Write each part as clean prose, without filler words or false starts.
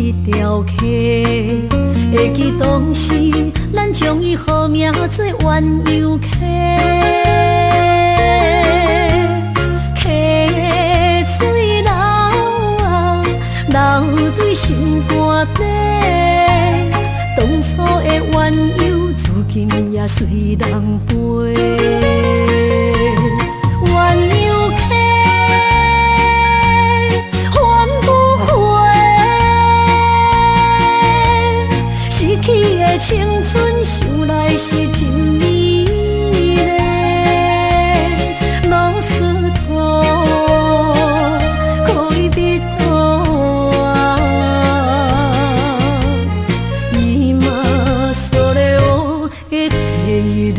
這條溪，會記當時咱將伊號名做鴛鴦溪。溪水流啊，流對心肝底，當初的鴛鴦，如今也隨人飛。鴛鴦溪，還不回，失去的青春，想來是真美麗。ロスト戀人啊，今それを得ている。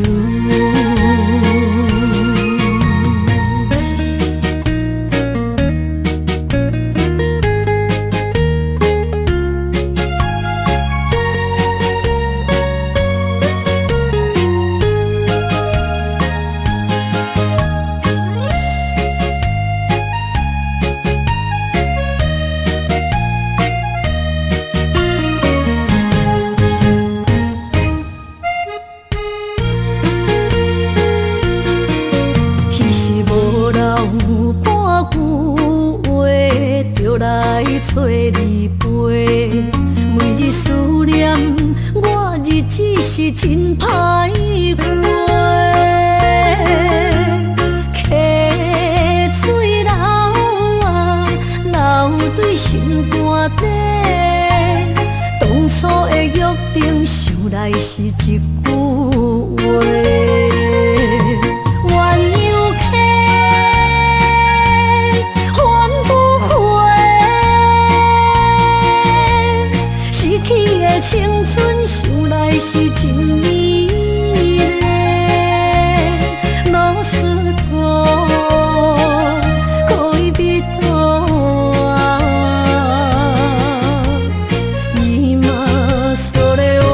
彼時無留半句話，就來揣你飛。每日思念，我日子是真歹過。溪水流啊，流對心肝底，當初的約定，想來是一句話。鴛鴦溪，還不回，失去的青春，想來是真美麗。ロスト戀人啊，今それを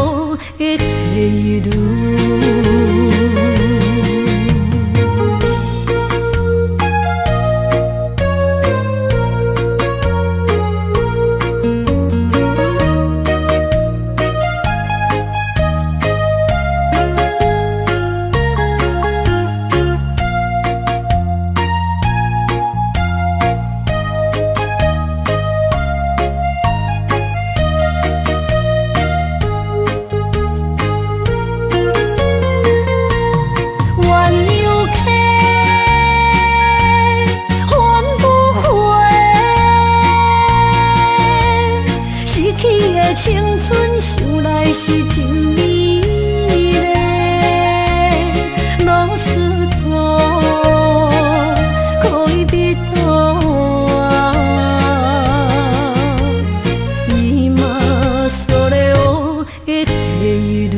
得ている。鴛鴦溪，還不回，失去的青春，想來是真美麗。ロスト戀人啊，今それを得ている。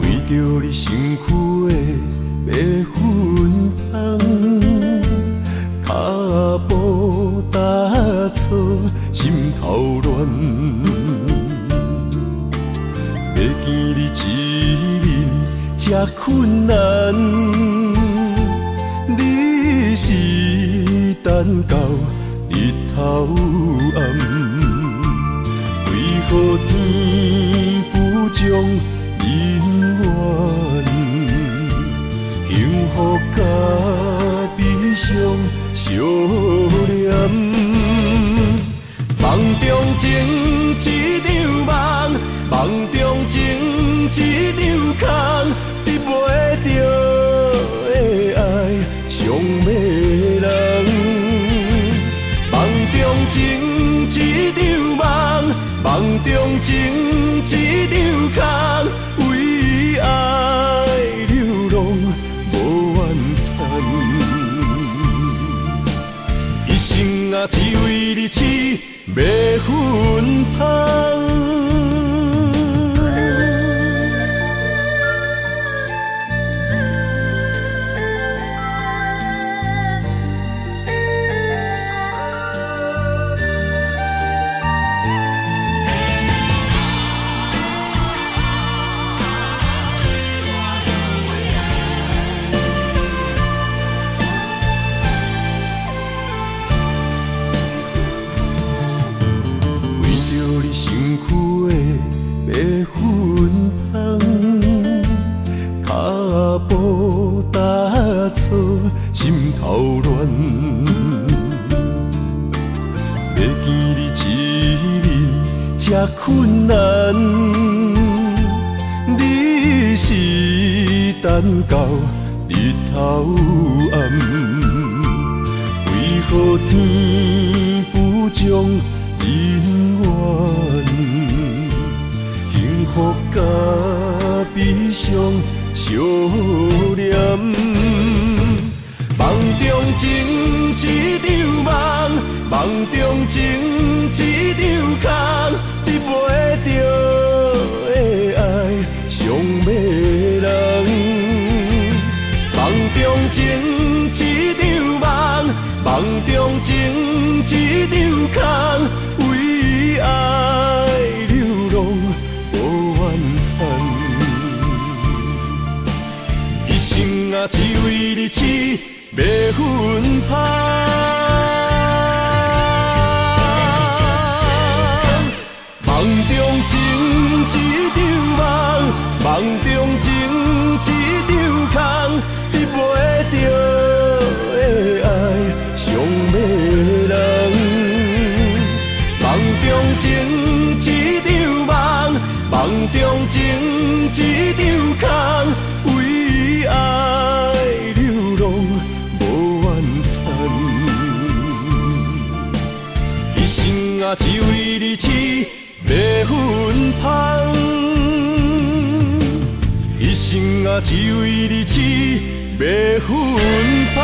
為著你身軀的白粉香，跤步踏錯，心頭亂。欲見你一面這困難，你是等到日頭暗，為何天不將姻緣？幸福佮美一場空，得袂著的愛上迷人。夢中情一場夢，夢中情一場空，為愛流浪無怨嘆。一生啊，只為你痴迷芬芳。為著你身軀的白粉香，跤步踏錯，心頭亂。欲見你一面這困難，你是等到日頭暗，為何天不將姻緣？幸福佮悲傷相連。夢中情一場夢，夢中情一場空，得袂著的愛上迷人。夢中情一場夢，夢中情一場空，為愛流浪無怨嘆。一生啊，只為你痴迷芬芳。夢中情一場夢，夢中情一場空，得袂著的愛上迷人。夢中情一場夢，夢中情一場空，為愛流浪無怨嘆。一生啊，只為你痴迷芬芳。一生啊，只為你痴迷芬芳。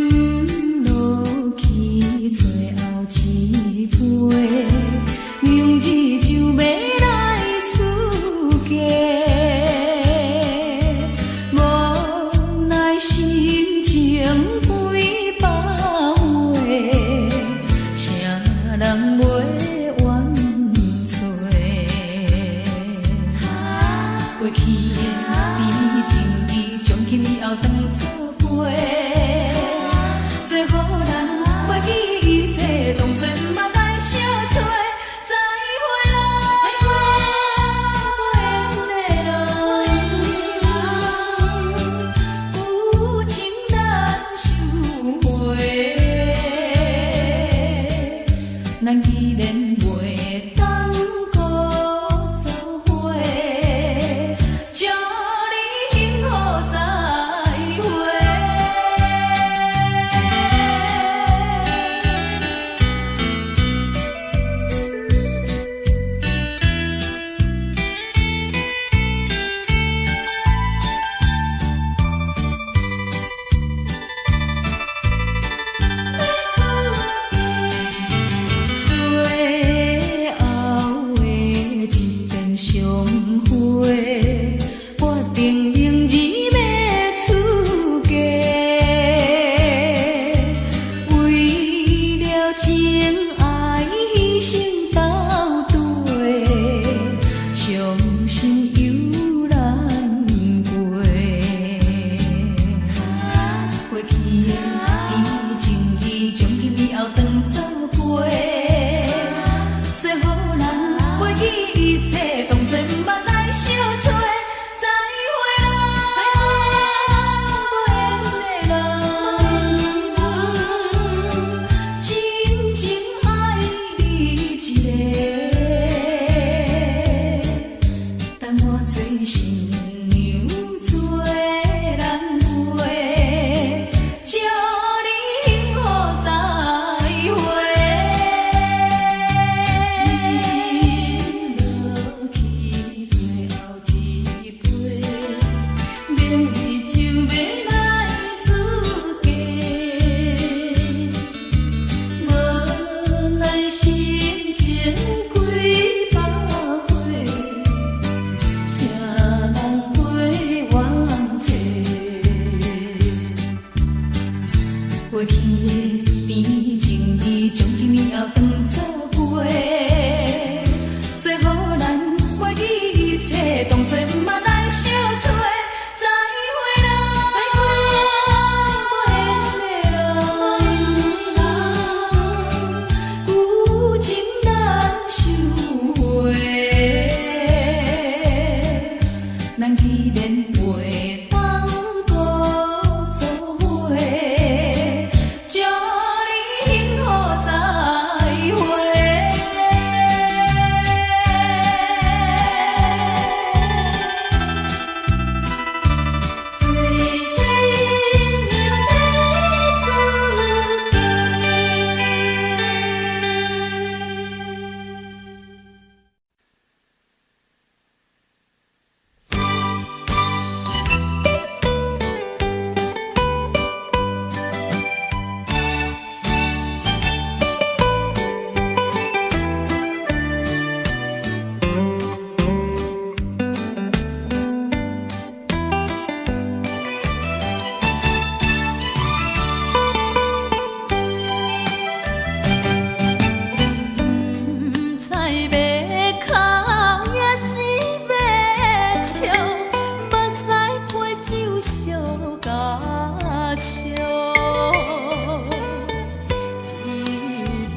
饮落去最後一杯，明日就欲來出嫁，無奈心情幾百回，請人袂怨啜。過去的甜蜜情誼，從今以後當作陪。做予咱袂記一切，當作毋捌來相揣。再會啦，無緣的人，有情難收回。咱既然袂當閣做伙，祝你幸福再會。當作毋捌來相找。再會啦，無緣的人，舊情難收回。咱既然袂當閣做伙，祝你幸福再會。做新娘欲出嫁。毋知欲哭抑是欲笑，目屎陪酒相加烧。一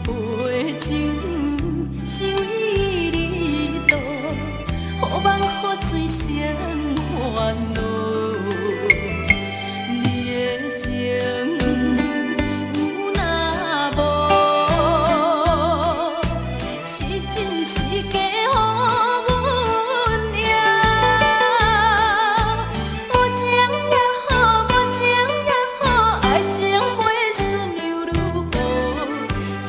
杯酒是為你倒，予夢予醉成煩惱。你的情有若無，是真是假，予阮贏。有情也好，無情也好，愛情袂順又如何？情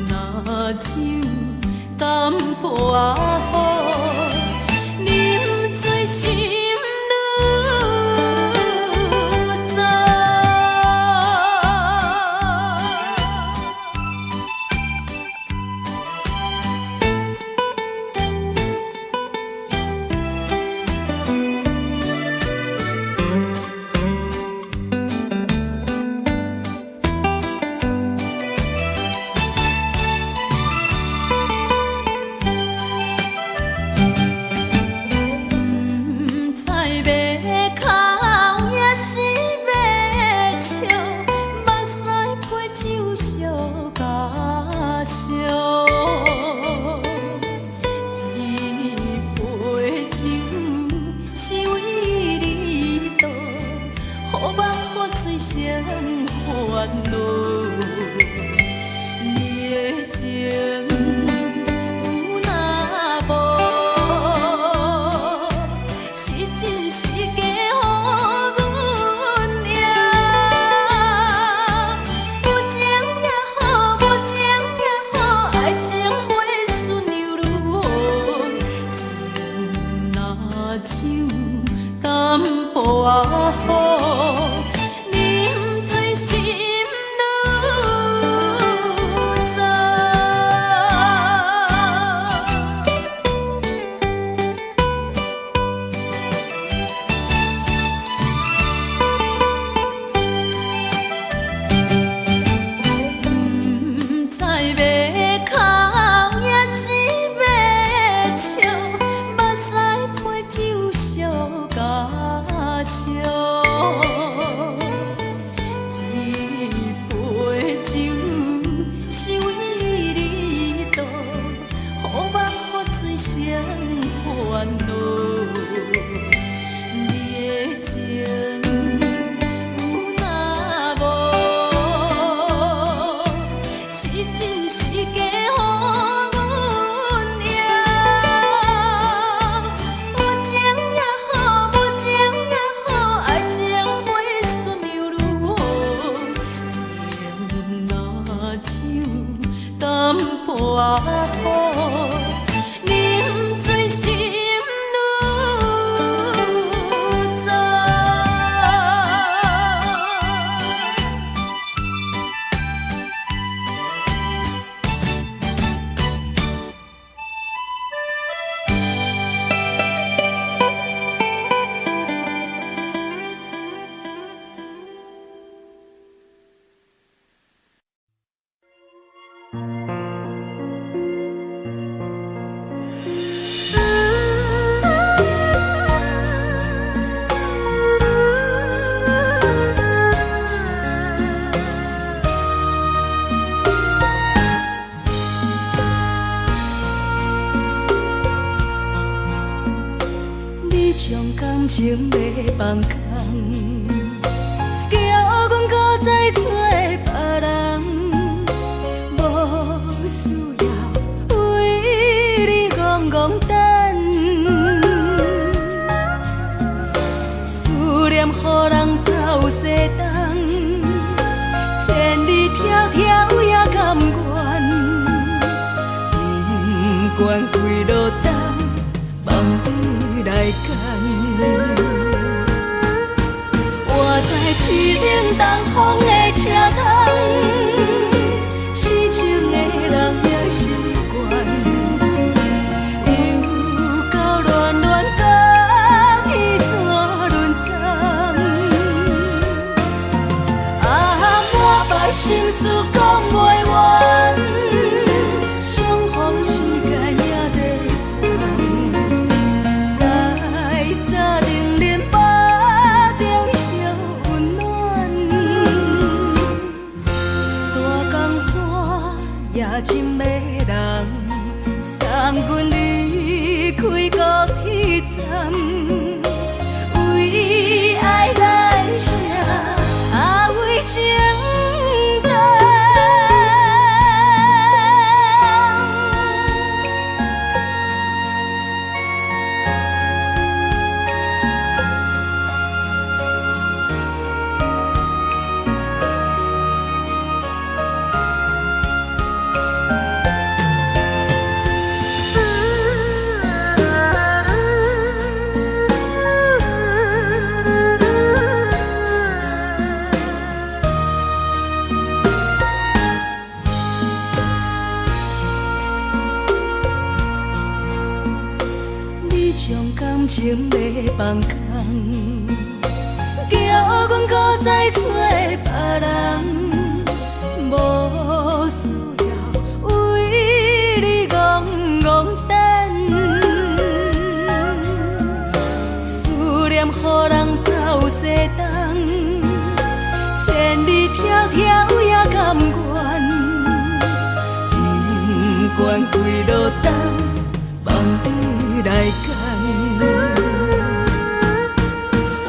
若酒淡薄仔好，啉醉心愈燥。毋知欲哭抑是欲笑，目屎陪酒相加烧。一杯酒是為你倒，予夢予醉成煩惱。你的情有若無，是真是假，予阮贏。有情也好，無情也好，愛情袂順又如何？情若酒淡薄仔好，啉醉心愈燥。毋知欲哭抑是欲笑，目屎陪酒相加烧。一杯酒是為你倒，予夢予醉成煩惱。你的情有若無，是真是假，予阮贏。有情也好，無情也好，愛情袂順又如何？情若酒淡薄仔好，啉醉心愈將感情欲放空，叫阮閣再揣別人，無需要為你戇戇等，思念予人走西東，千里迢迢也甘願，不管幾落冬，望你來牽。我在凄冷東風的車窗，痴情的人也習慣，又到戀戀甲天山輪鏨。啊，滿腹心事講袂完，相逢時間也在站，在三重林腹中相溫暖。大江山也真迷人，送阮離開高鐵站，為愛來寫，啊為情等。你將感情欲放空，叫阮閣再揣別人，無需要為你戇戇等，思念予人走西東，千里迢迢也甘願，不管幾落冬，望你來牽。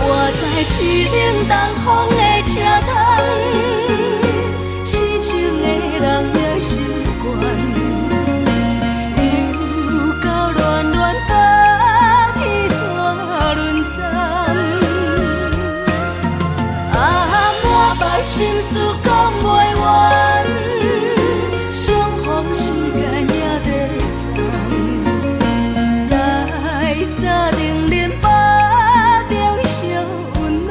我在凄冷東風的車窗，痴情的人也習慣，又到戀戀甲天山輪鏨。啊，滿腹心事講袂完，相逢時間也在站，在三重林腹中相溫暖。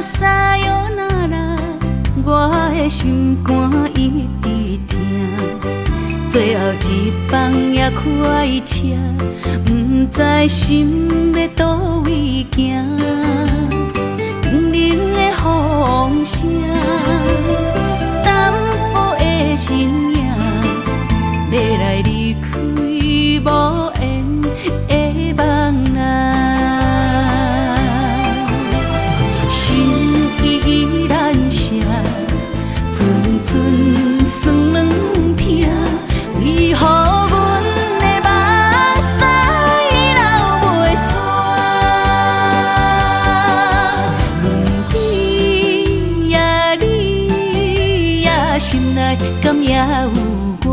さよなら，我的心肝一直疼。最後一班也開車，毋知心欲佗位行。冷冷的風聲，淡薄的身影，欲來離開無緣的夢啊。心依然聲，陣陣酸軟疼，為何阮的目屎流袂煞？阮你呀你呀，心內敢猶有我？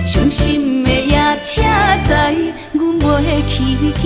傷心的夜車載，阮袂去行。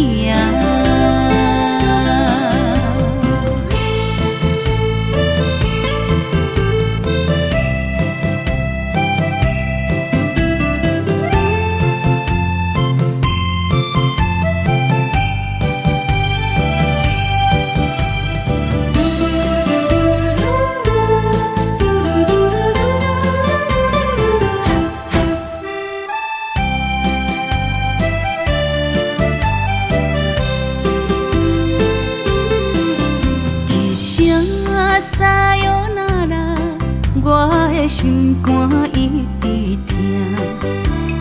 一聲さよなら，我的心肝一直疼。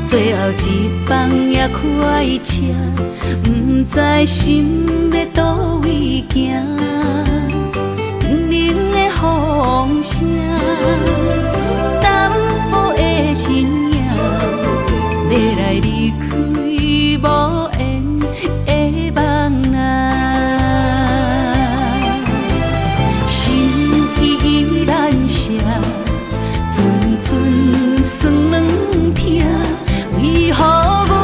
最後一班也開車，毋知心欲佗位行。冷冷的風聲，淡薄的身影，欲來離開無緣的夢啊。心依然聲，陣陣酸軟疼，為何阮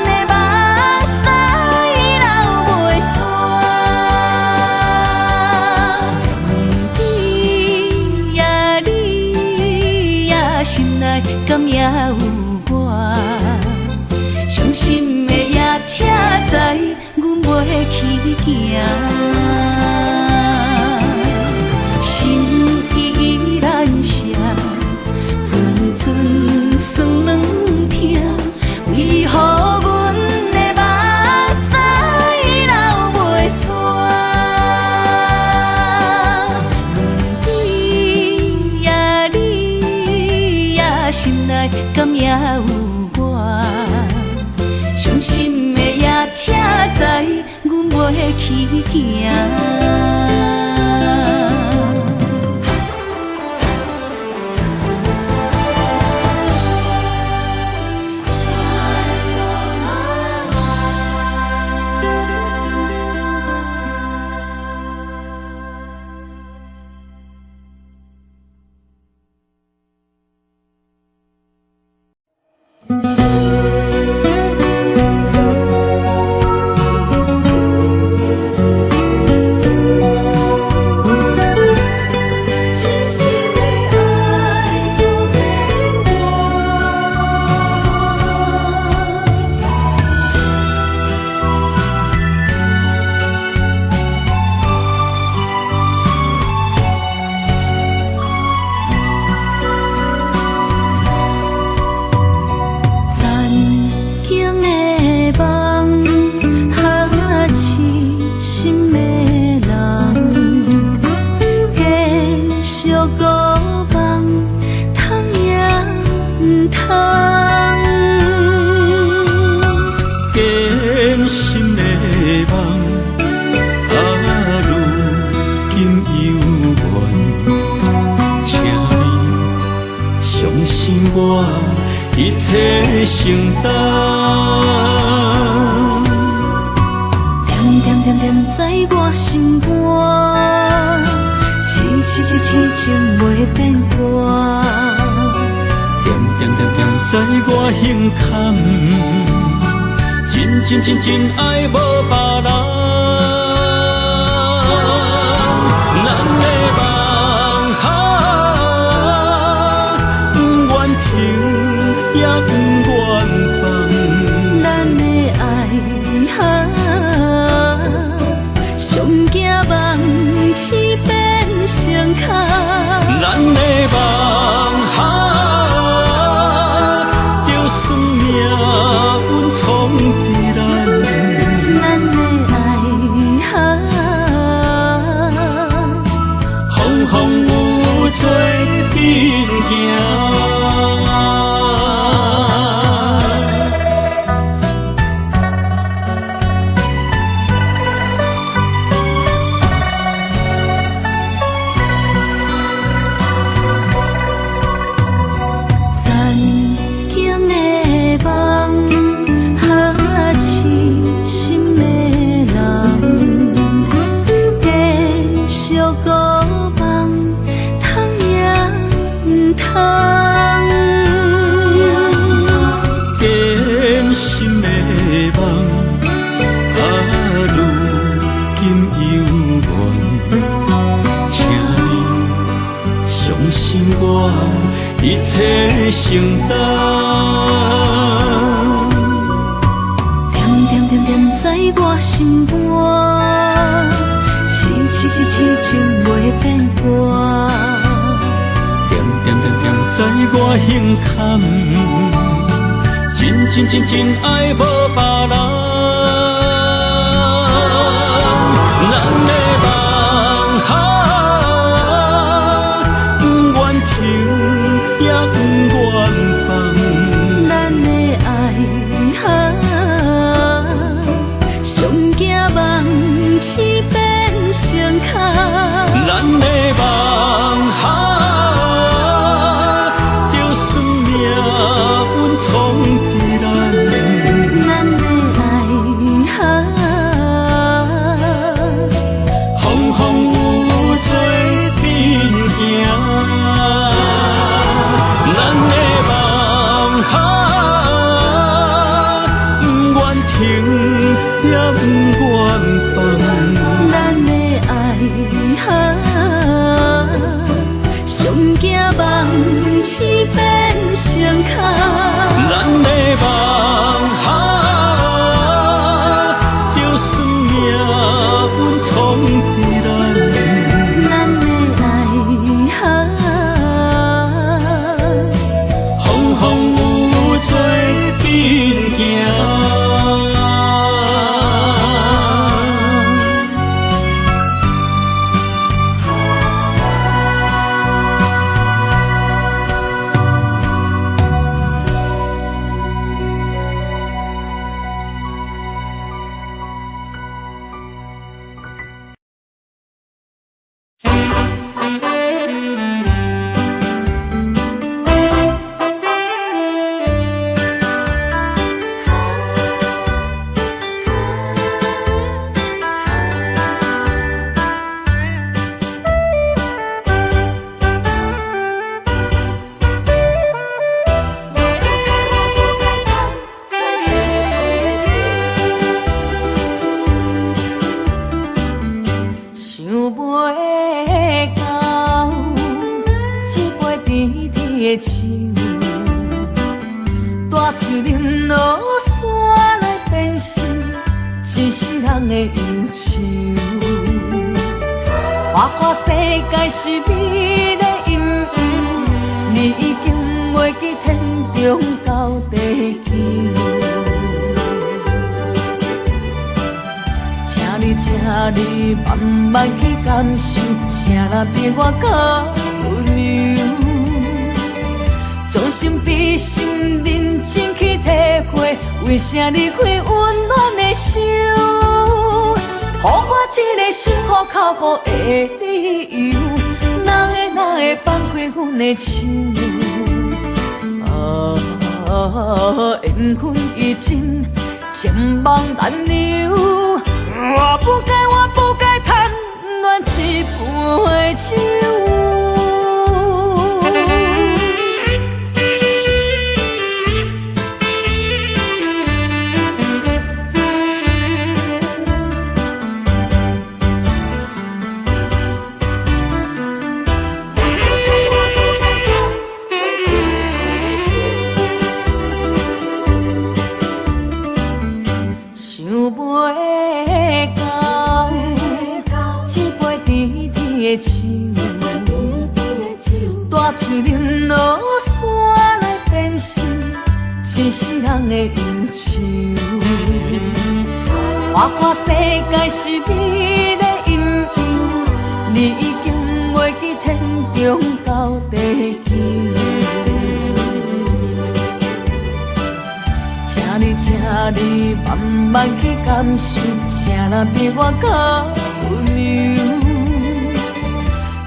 的目屎流袂煞？阮你呀你呀，心內敢猶有我？傷心的夜車載，阮袂去行。心依然聲，陣陣酸軟疼，為何阮的目屎流袂煞？阮你呀你呀，心內敢猶有我？傷心的夜車載，阮袂去行。痴心的愛不變卦。残景的夢，哈痴心的人，繼續孤夢，通也毋通。堅心的夢，啊，如今猶原，請你相信我，一切承擔。恬恬恬恬在我心肝，痴痴痴痴情袂變卦。恬恬恬恬在我胸坎，真真真真愛無別人。咱的夢啊，不願停也不願放。咱的愛啊，上驚夢一風雨做陣行。曾经的夢，哈痴心的人，繼續孤夢，通也毋通。堅心的夢，啊，如今猶原，請你相信我，一切承擔。惦惦惦惦在我心肝，痴痴痴痴情袂變卦。惦惦惦惦在我心坎，真真真真愛無別人。咱的夢啊，不願停也不願放。咱的愛啊，上驚夢痴變成空。咱的夢啊，就算命運創佇咱。咱的愛啊，風風雨雨做陣行。咱的夢啊，不願停也不願放。咱的愛啊，上驚夢痴變成空。咱的夢啊，就算命運創佇咱。咱的愛啊，風風雨雨做陣行。想袂到，這杯甜甜的酒，大喙啉落山來變成一世人的憂愁。花花世界是美麗陰影，你已經袂記天長到地久。請你，請你慢慢去感受，啥人比我較溫柔？將心比心，認真去體會，為啥離開溫暖的手？予我這個心苦口苦的理由，哪會哪會放開阮的手？啊，緣分已盡，情網難留。我不該，我不該貪戀這杯酒。想袂到，這杯甜甜的酒，大喙啉落山來變成一世人的憂愁。花花世界是美麗陰影，你已經袂記天中到地球。请你，请你慢慢去感受，啥人比我較溫柔？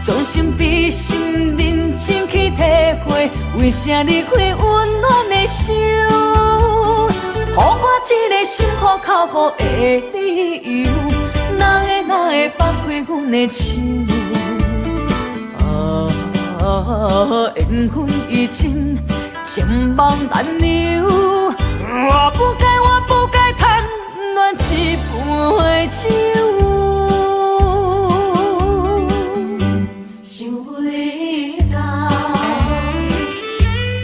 將心比心，認真去體會，為啥離開溫暖的手？予我這個心予口予的理由，哪會哪會放開阮的手？啊，緣分已盡，情網難留。我不該，我不該貪戀一杯酒。想袂到，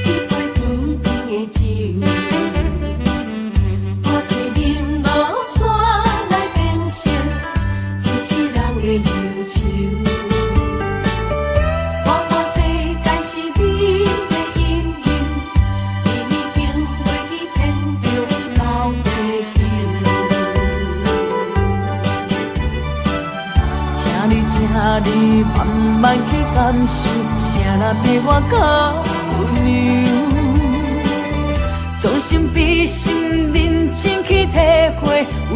這杯甜甜的酒，大嘴啉無煞來變成一世人的憂愁。看破世間是美的陰影，已經袂記天長到地久。請你，請你慢慢去感受，啥人比我較溫柔？將心比心，認真去體會，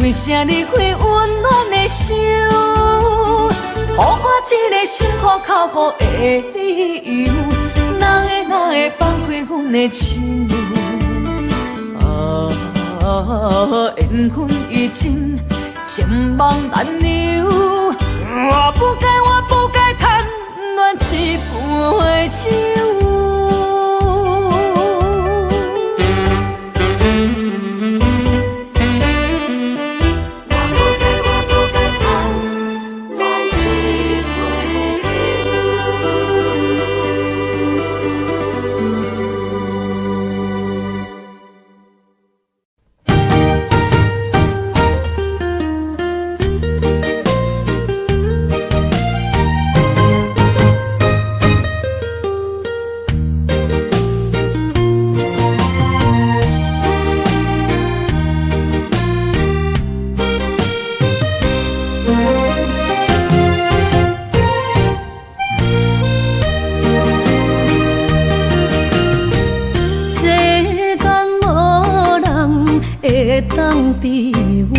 為啥離開溫暖的手？予我這個心予口予的理由，哪會哪會放開阮的手？啊，緣分已盡，情網難留。我不該，我不該貪戀一杯酒。我不該，我不該貪戀一杯酒。世間無人會當比我，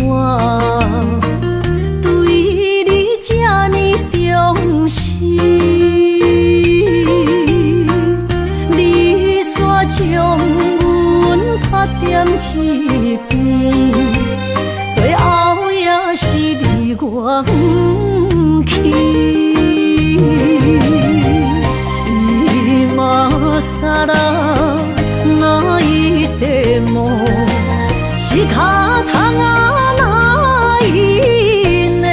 對你這呢重視。你煞將阮拍踮一邊，最後也是離我遠去。今更泣いても仕方がないね。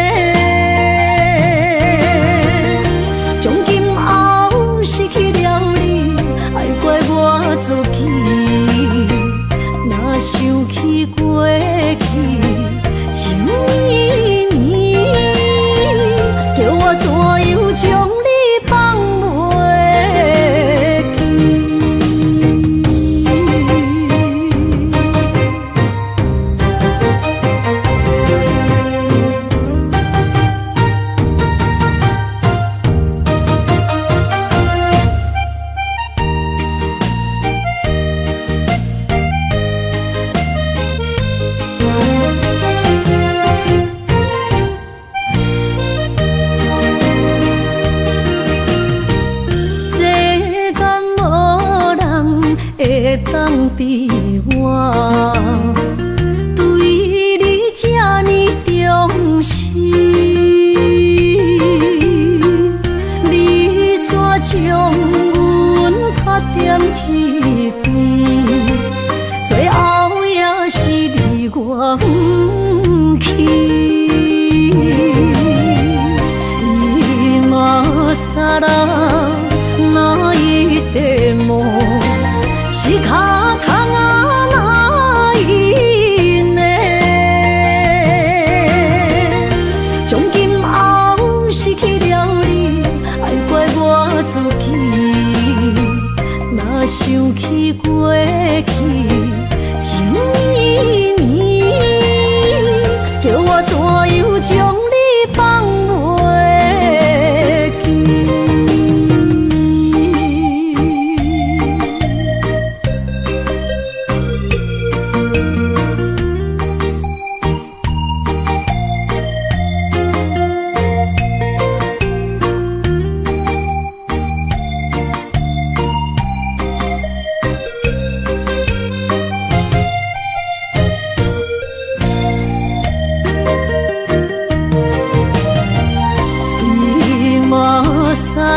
從今後失去了你，愛怪我自己。若想起過去情綿綿，叫我怎樣將你放袂記？世間無人會當比我，對你這呢重視。你煞將阮拍踮一邊，最後也是離我遠去。今更泣いても仕方がないね。從今後失去了你，愛怪我自己。若想起過去情綿綿，叫我怎樣將你放袂記？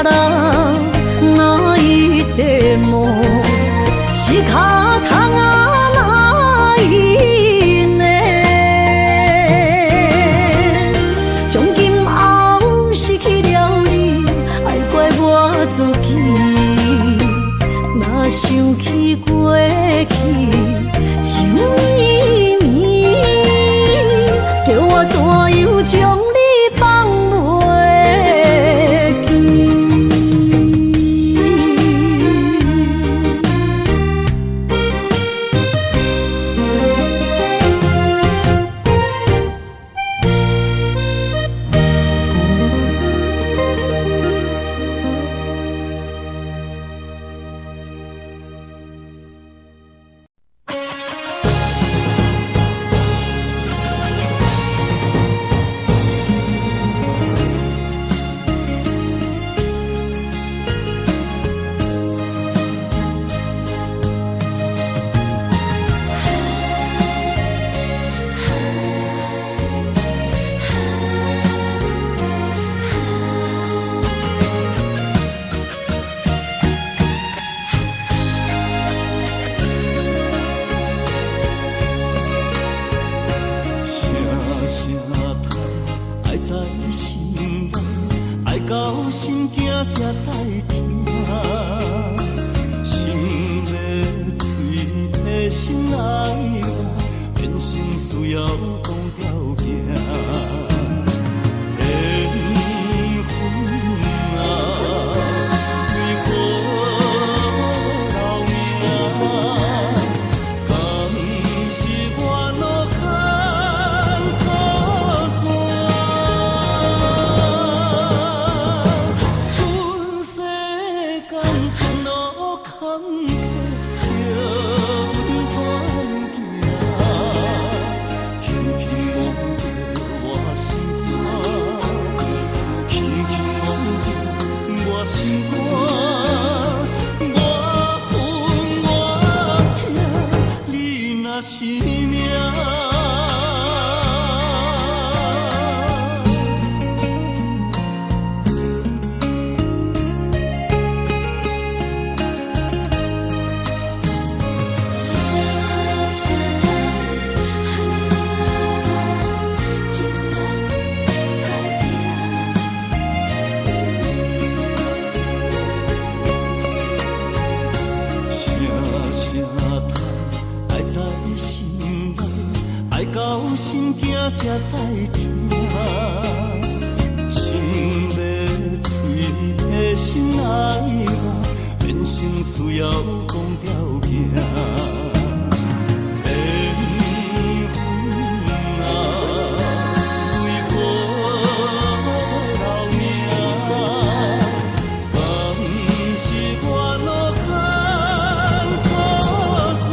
ら泣いても仕方がないね。從今後失去了你，愛怪我自己。若想起過去，情綿綿，叫我怎樣將你放袂記？聲聲嘆，愛在心內，愛到心驚才知疼。心欲喙提心內話，變成需要講條件。緣分啊，為何留名？敢是我路牽錯線？阮世間情路坎坷，叫阮轉行，輕輕摸著我心肝，輕輕摸著我心肝，我恨我疼，你若是命。聲聲嘆，情人歹拼。聲聲嘆，愛在心內，愛到心驚才知疼。心欲喙提心內話，變成需要講條件。緣分啊，為何留名？敢是我路牽錯線？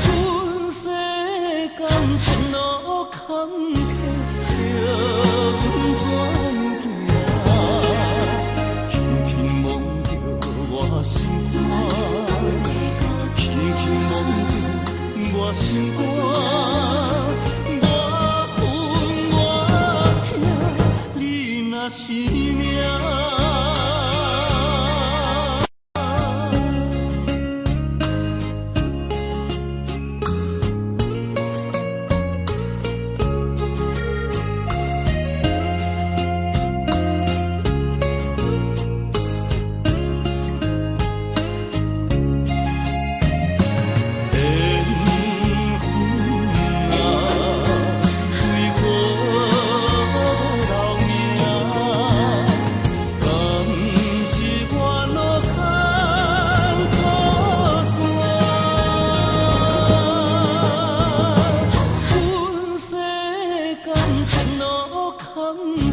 阮世間情路坎坷，叫阮轉行，輕輕摸著我心肝，輕輕摸著我心肝，我恨我疼，你若是命。緣分啊，為何留名？敢是我路牽錯線？阮世間情路坎坷，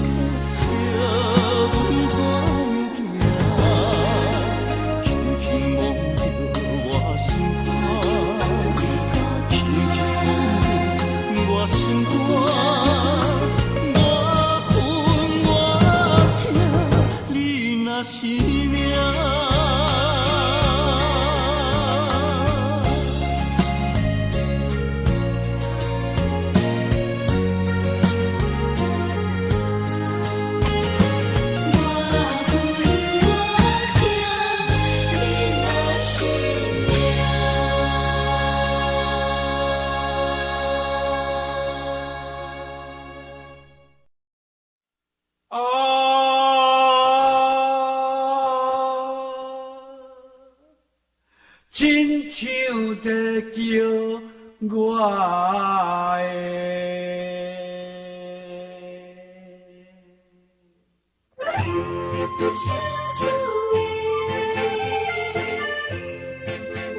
叫阮轉行，輕輕摸著我心肝，輕輕摸著我心肝，我恨我疼，你若是命。的。相思的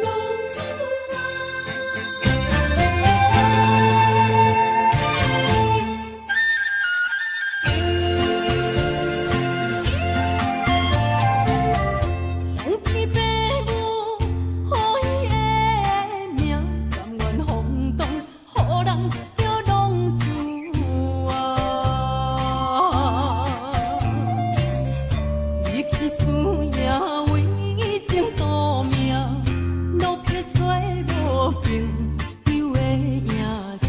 浪子啊。想起爸母予伊的名，甘愿放荡，予人叫浪子啊。伊去输赢为情赌命，落魄找无朋友的影子。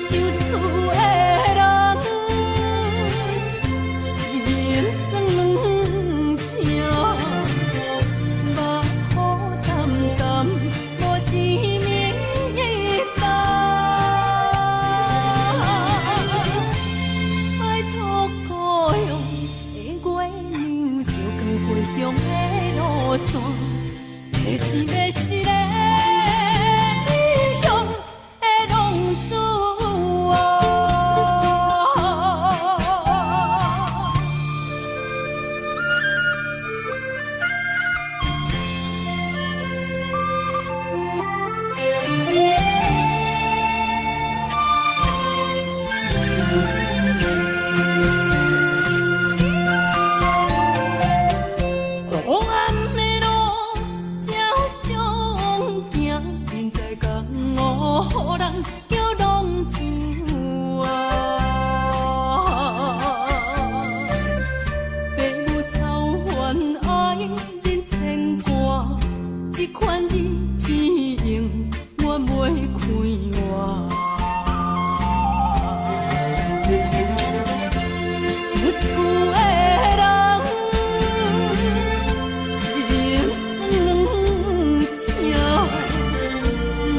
想厝的人，心酸软疼，目苦澹澹，无一暝冬。拜托故乡的月娘，照光回乡的路线，提钱欲死的异乡的浪子啊！黑暗的路才相行，人在江湖，予人叫浪子啊。爸母操烦爱人牵挂，这款日子永远袂快活。想厝的人，心酸软疼，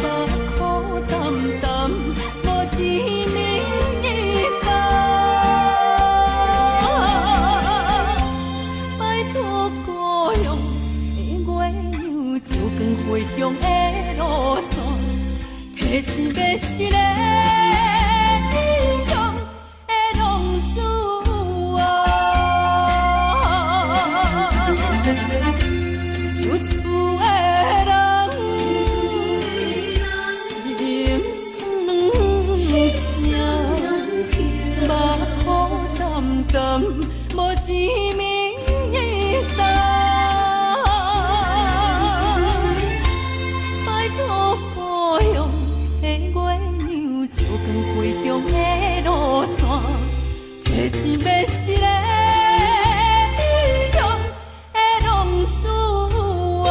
目苦澹澹，无一暝冬。拜托故乡的月娘，照光回乡的路线，提钱欲死的异乡的浪子啊！想厝的人，心酸软疼，目苦澹澹，无一暝冬。拜托故乡的月娘，照光回乡的路线，提钱欲死的异乡的浪子啊！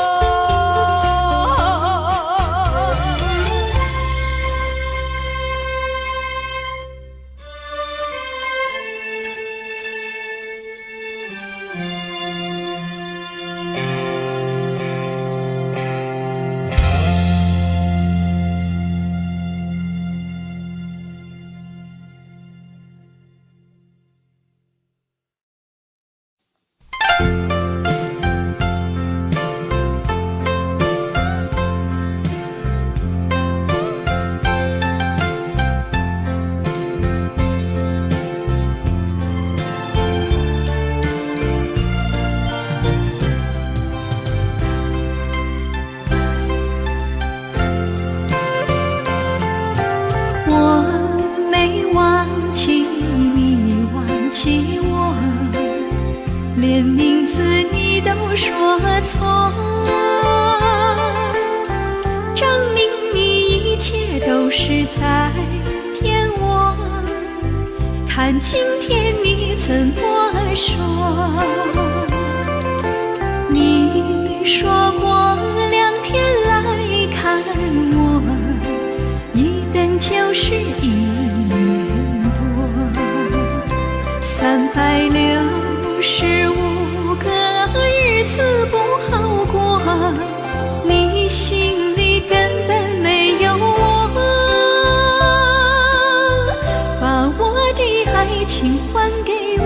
我没忘记你，忘记我，连名字你都说错，证明你一切都是在骗我。看今天你怎么说？你说过2天来看我，一等就是1年多，365个日子不好过，你心里根本没有我，把我的爱情还给我。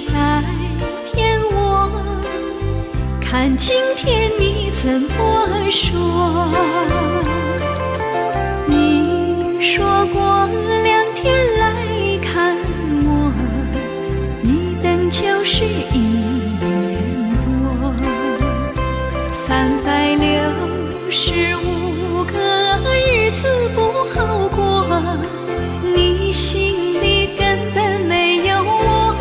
在騙我，看今天你怎麼說？你說過兩天來看我，一等就是一年多，365個日子不好過，你心裡根本沒有我，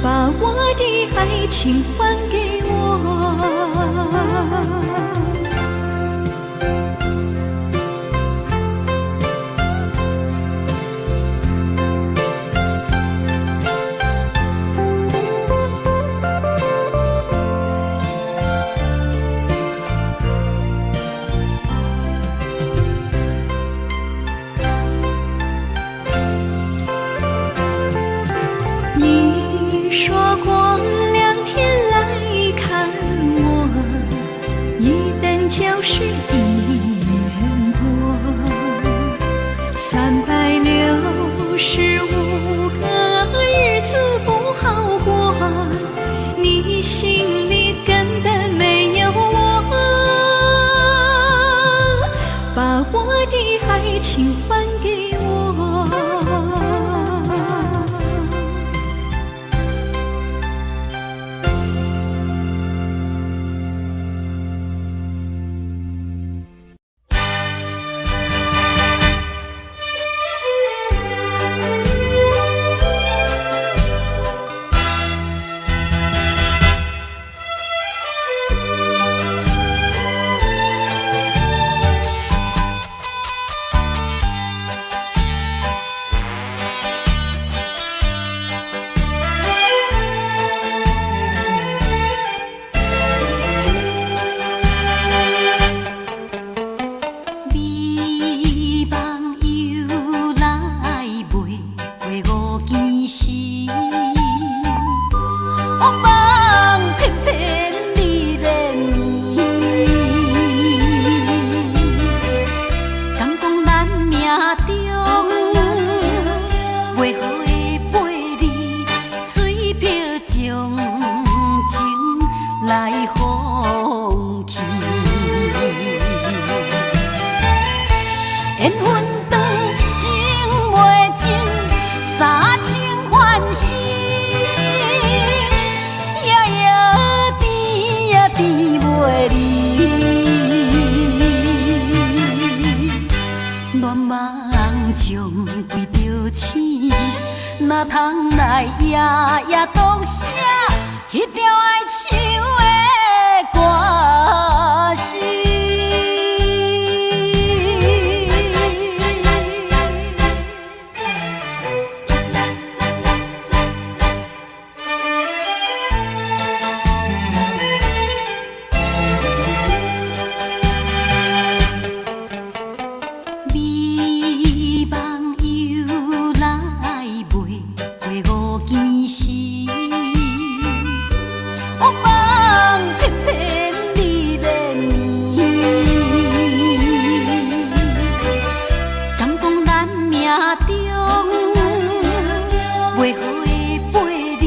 把我的愛情還給我。你說過兩天來看我，一等就是一年多，365個日子不好過，你心裡根本沒有我，把我的愛情還給我。美夢由來袂過五更時，惡夢偏偏你連綿。敢講咱命中袂好的八字，随憑將情來放棄。緣分長，情袂盡，三生還世，夜夜甜也甜袂離。恋夢中為著醒，哪通來夜夜獨寫彼條愛唱的歌詞？美夢由來袂過五更時，惡夢偏偏你連綿。敢講咱命中袂好的八字，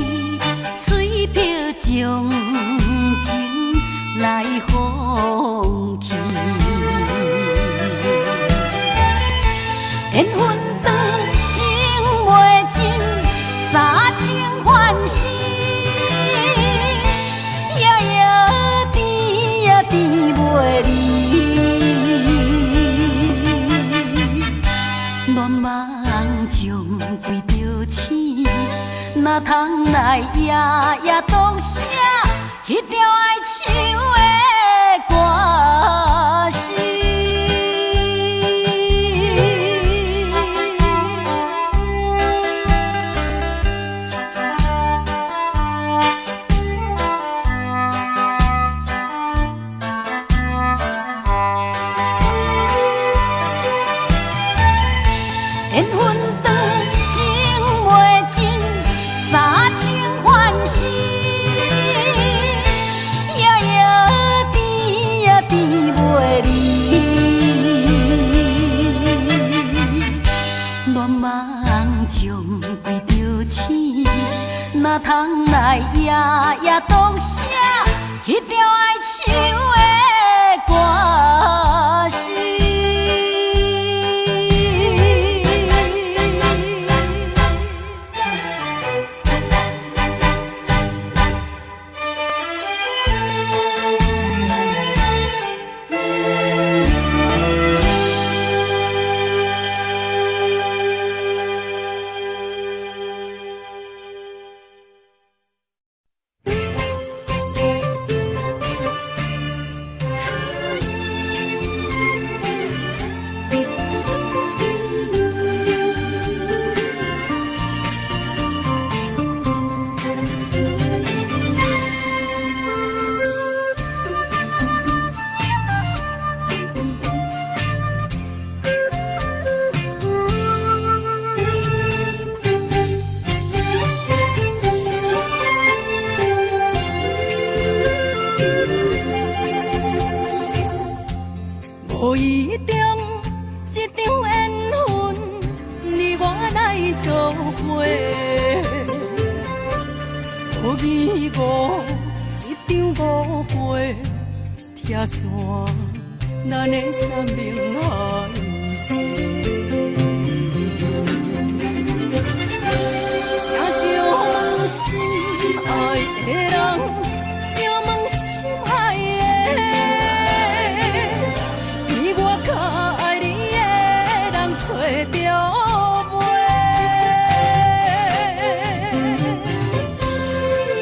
随憑將情來放棄。緣分長，情袂盡，三生還世，夜夜甜也甜袂離。恋夢中為著醒，哪通來夜夜獨寫彼條愛唱的歌詞？緣分長，情袂盡，三生還世，夜夜啥通來夜夜當寫彼條愛唱的歌詞？無意中一場緣分，你我來做伙。無義無一場誤會，拆散咱的山盟海誓。請將心愛的人，請問心愛的，比我較愛你的人揣著袂？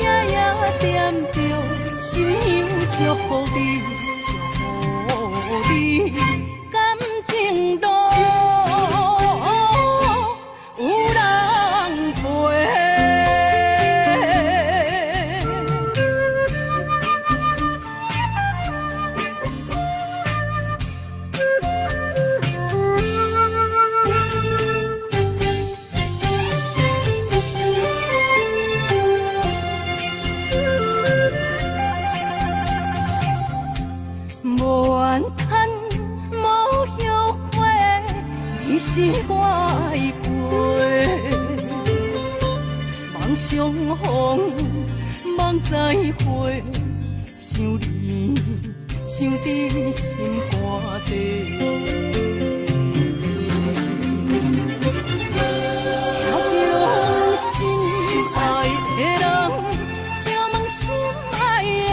夜夜惦著心香祝福你，祝福你，感情路有人陪。無怨嘆，無後悔，你是我愛過。望相逢，望再會，想你，想佇心肝底。請將心愛的人，請問心愛的，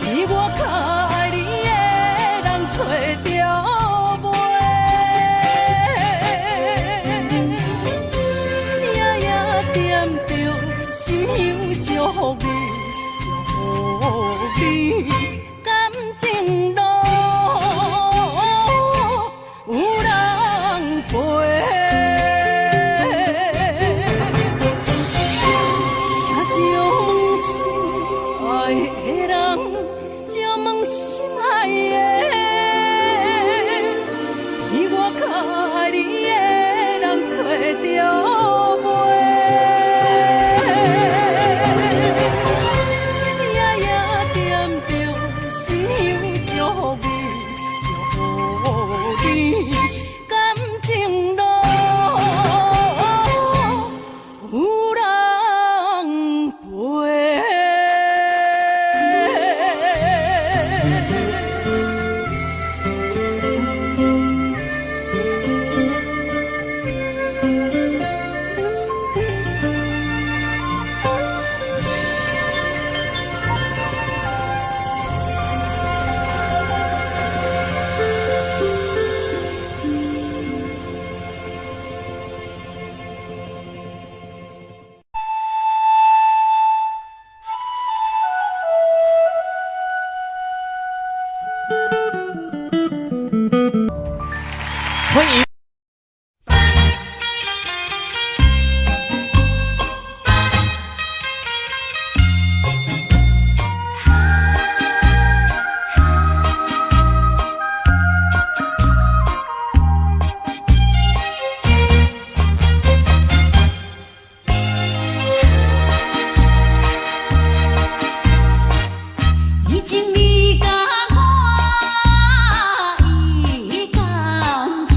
比我較愛你的人揣著袂？夜夜惦著心香祝福你，祝福你，感情路有人陪。請將心愛的人，請問心愛的，比我較愛你的人揣著袂？夜夜惦著心香祝福你，祝福你，感情路有人陪。歡迎。以前你佮我伊感情，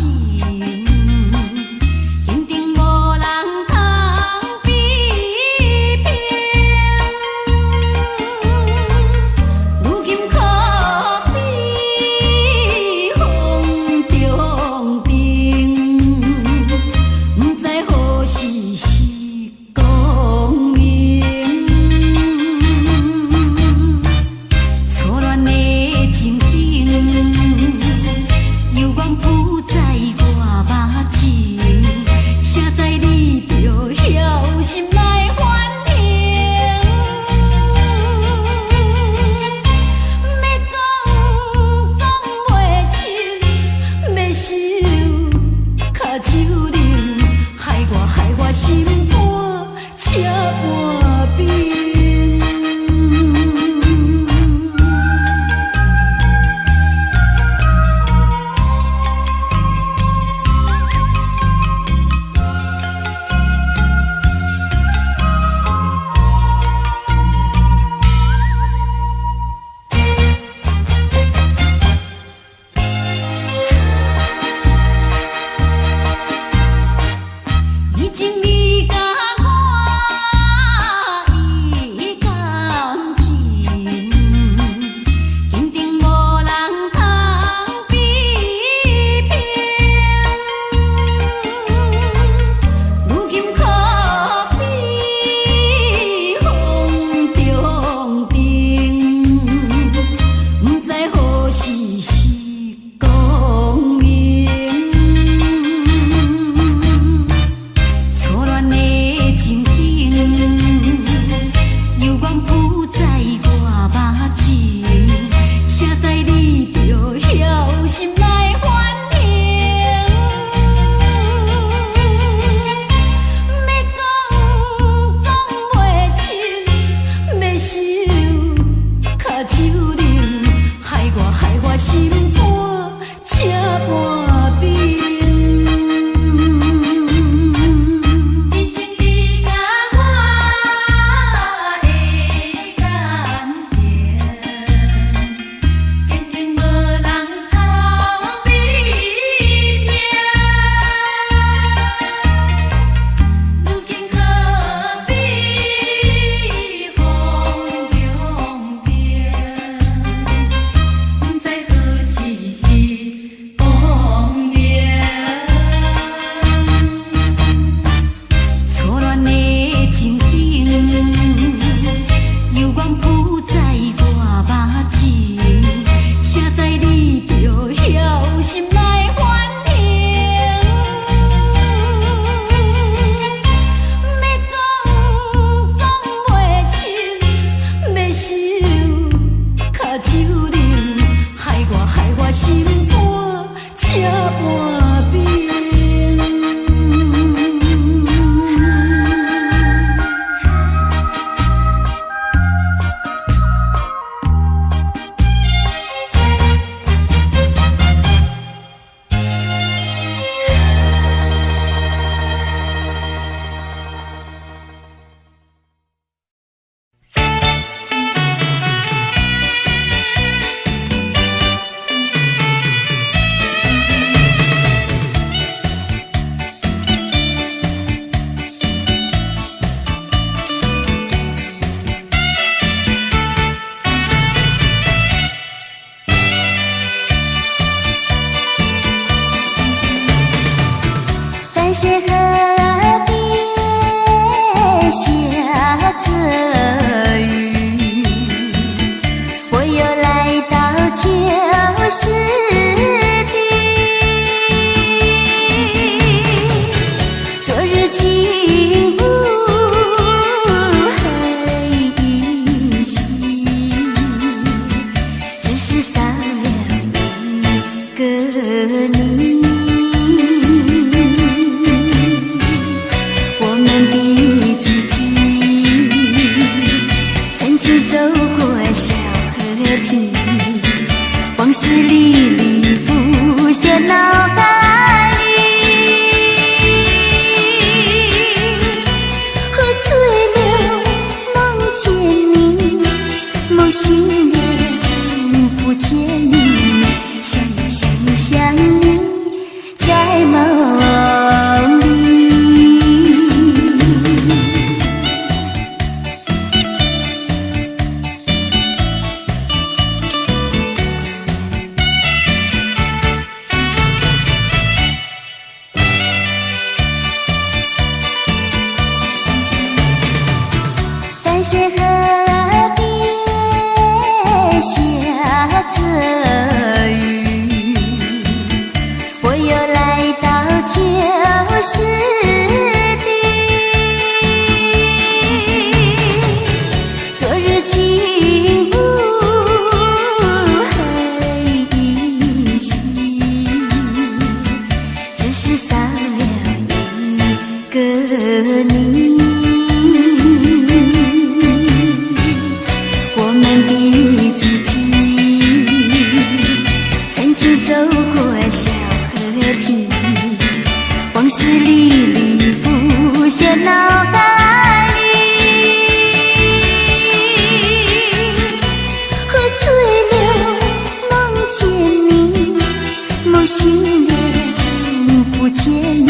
溪河邊下著雨，我又來到舊時地。昨日情霧還依稀，只是少了一個你。我們的足跡，曾經走過小河堤，往事歷歷浮現腦海裡。喝醉了夢見你，夢醒了不見你，想你想你想你，在夢裡。淡水河邊下著雨，我又來到舊時地。昨日情霧還依稀，只是少了一個你。我們的足跡，曾經走過小河堤，往事歷歷浮現腦海裡。喝醉了夢見你，夢醒了不見你，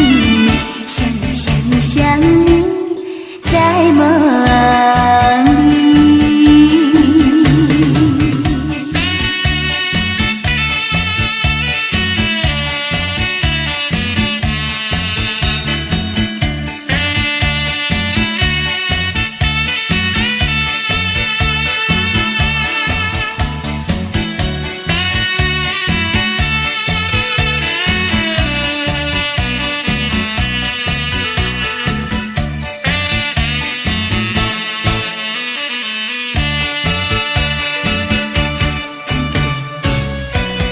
想你想你想你，在夢裡。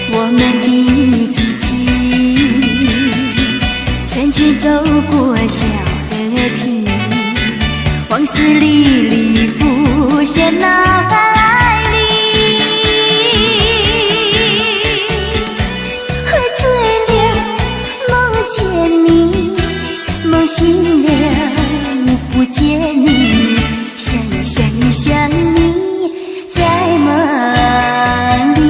我們的足跡，曾經走過小河堤，往事歷歷浮現腦海裡。喝醉了夢見你，夢醒了不見你，想你想你想你，在夢裡。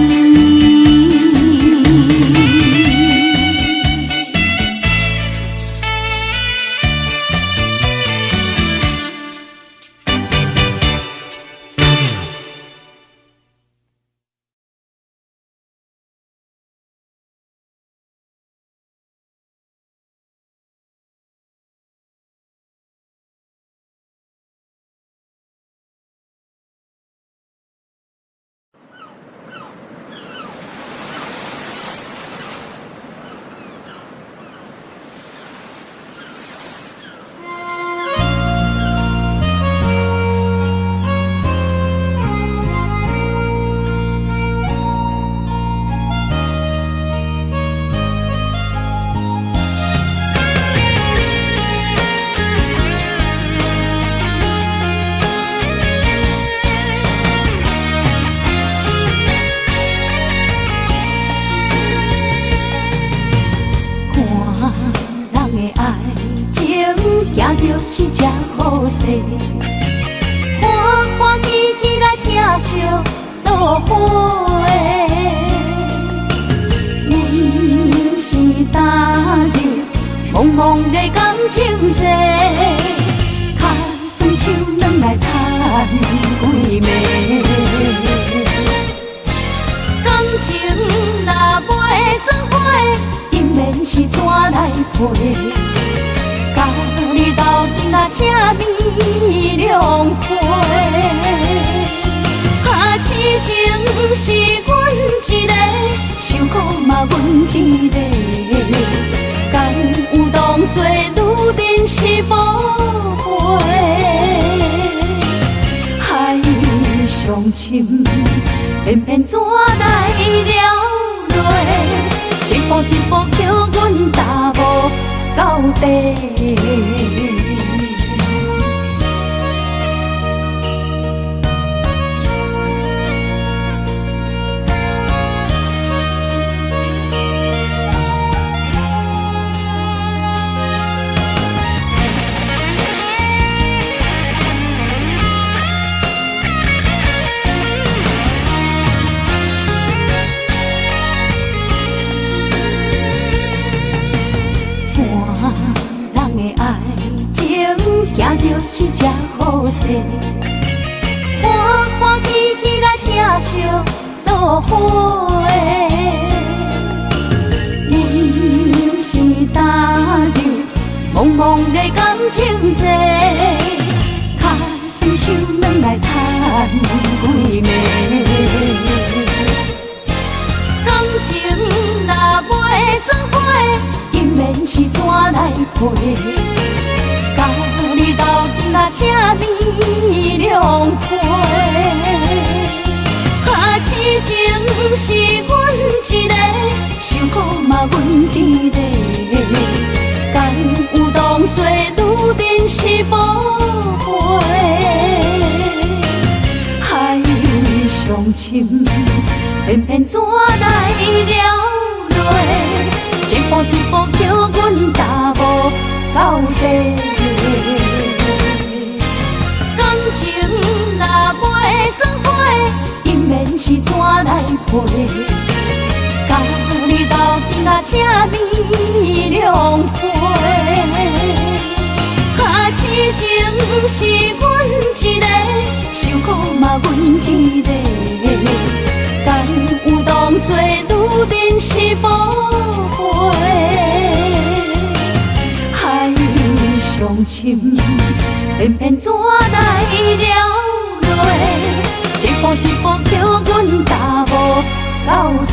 就是這好勢，歡歡喜喜來疼惜做伙。阮是踏入茫茫的感情債，跤酸手軟來趁幾暝。感情若袂做伙，姻緣是怎來配？你斗阵啊，這呢兩回。啊，痴情是阮一个，受苦嘛阮一个，敢有當作女人是寶貝？海上深，偏偏怎來了淚？一步一步叫阮踏無到底。行著是這好勢，歡歡喜喜來疼惜做伙。阮是踏入茫茫的感情債，跤酸手軟來趁幾暝。感情若袂做伙，姻緣是怎來配？佮你斗陣啊，這呢兩回。啊，痴情是阮一个，受苦嘛阮一个，敢有當作女人是寶貝？海上深，偏偏怎來了淚？一步一步叫阮踏無到底。感情若袂做伙，姻緣是怎來配？佮你斗陣啊，這呢兩回。啊，痴情是阮一個，受苦嘛阮一個，敢有當作女人是寶貝？海上深，偏偏怎來了淚？一步一步叫阮踏無到底。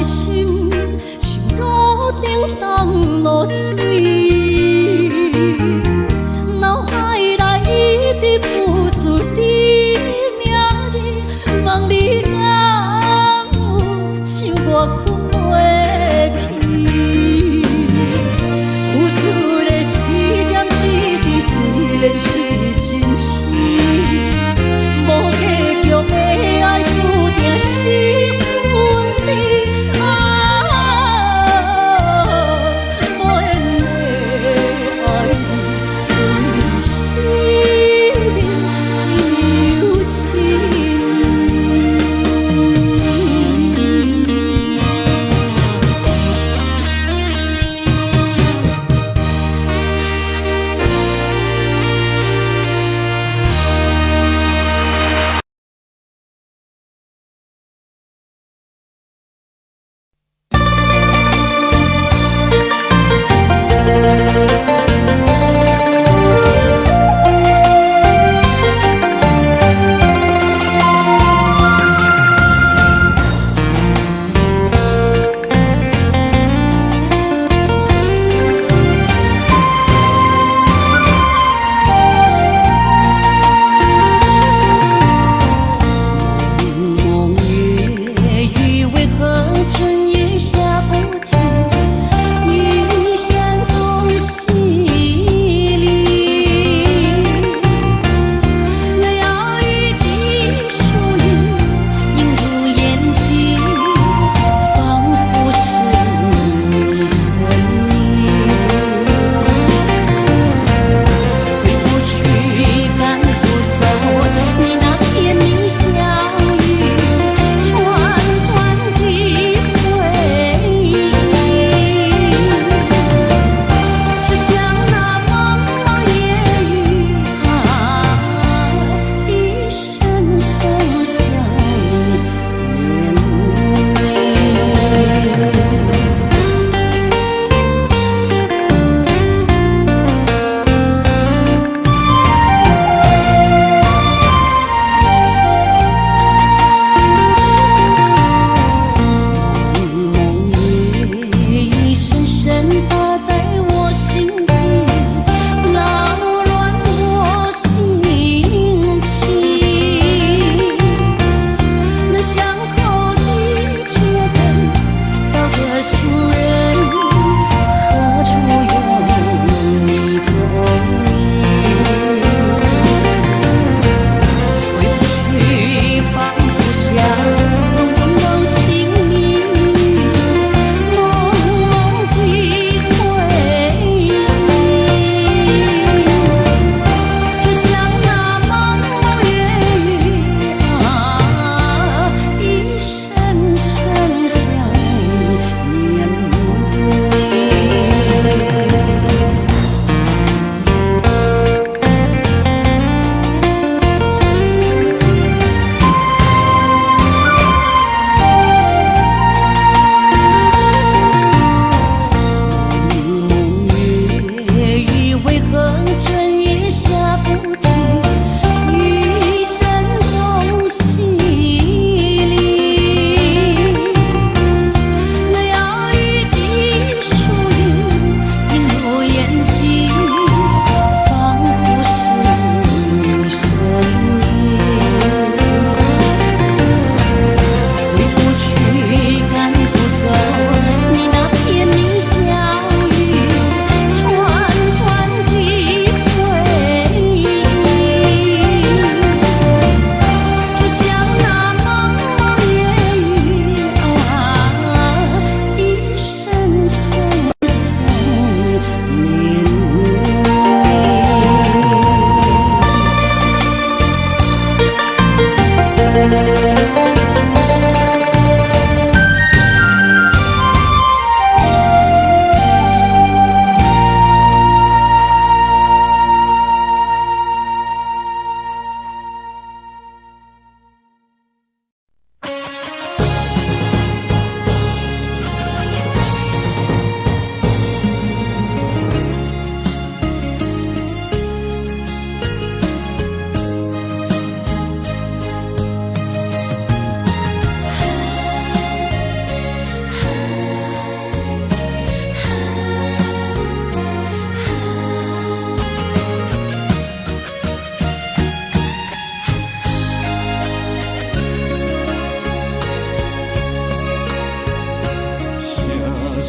心像路頂東落水。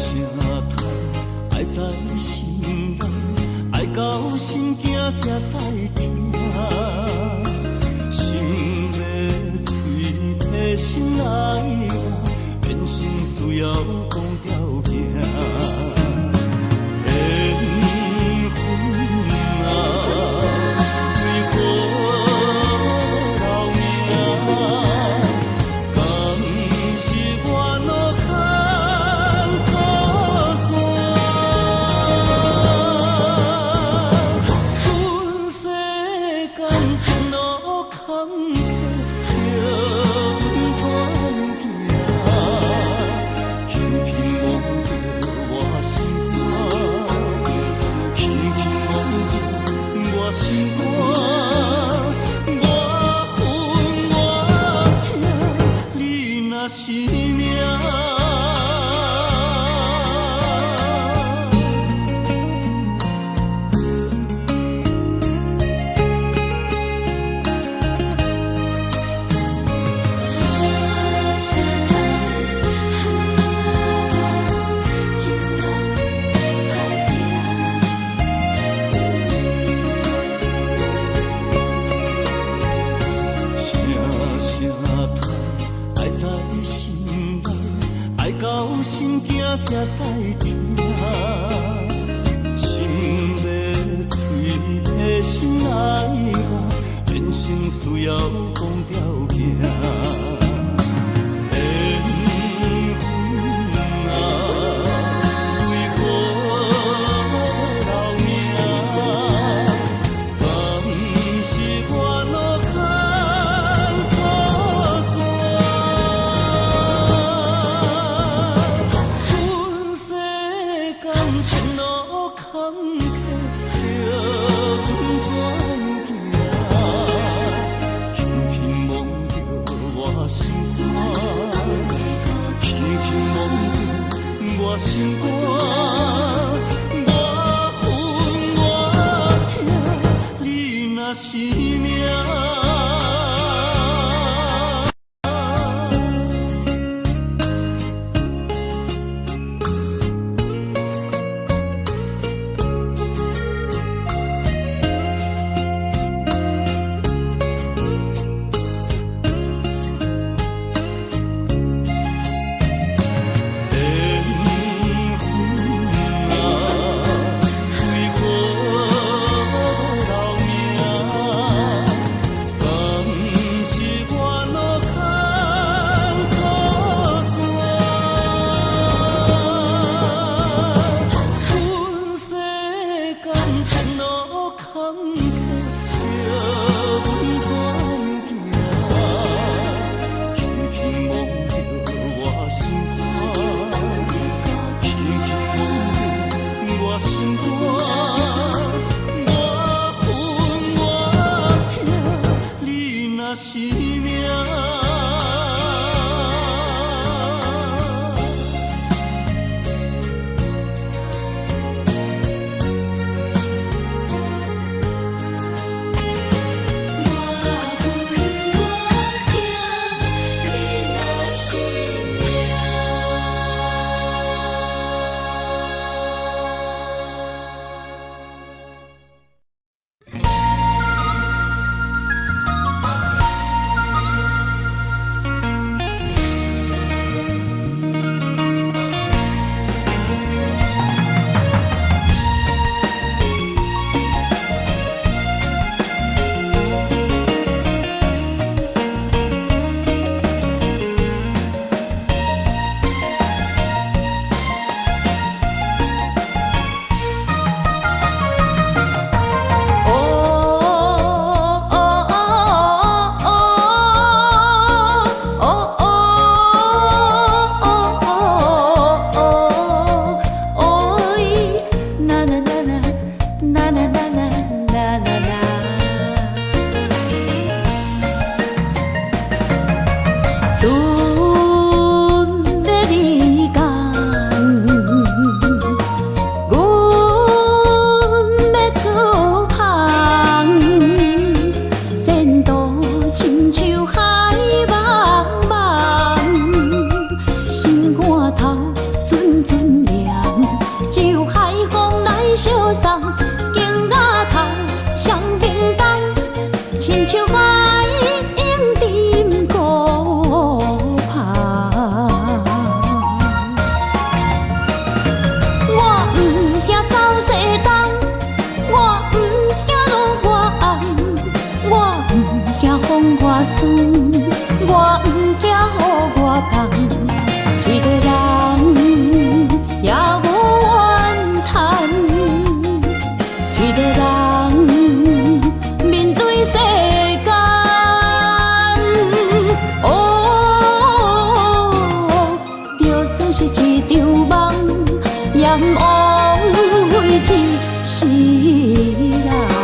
聲嘆，愛在心內，愛到心驚才知疼。心欲喙提心內話，變成需要講條件。緣分啊，為何留名？敢是我路牽錯線？阮世感情路坎坷，叫阮怎样行？轻轻摸著我心肝，轻轻摸著我心肝，我恨我疼，你若是命。聲聲嘆，情人歹拼。聲聲嘆，愛在心內，愛到心驚才知疼。心欲喙提心內話，變成需要講條件。緣分啊，為何留名？敢是我路牽錯線？阮世感情路坎坷，叫阮怎样行？轻轻摸著我心肝，轻轻摸著我心肝，我恨我疼，你若是命。緣分啊，為何留名？世人。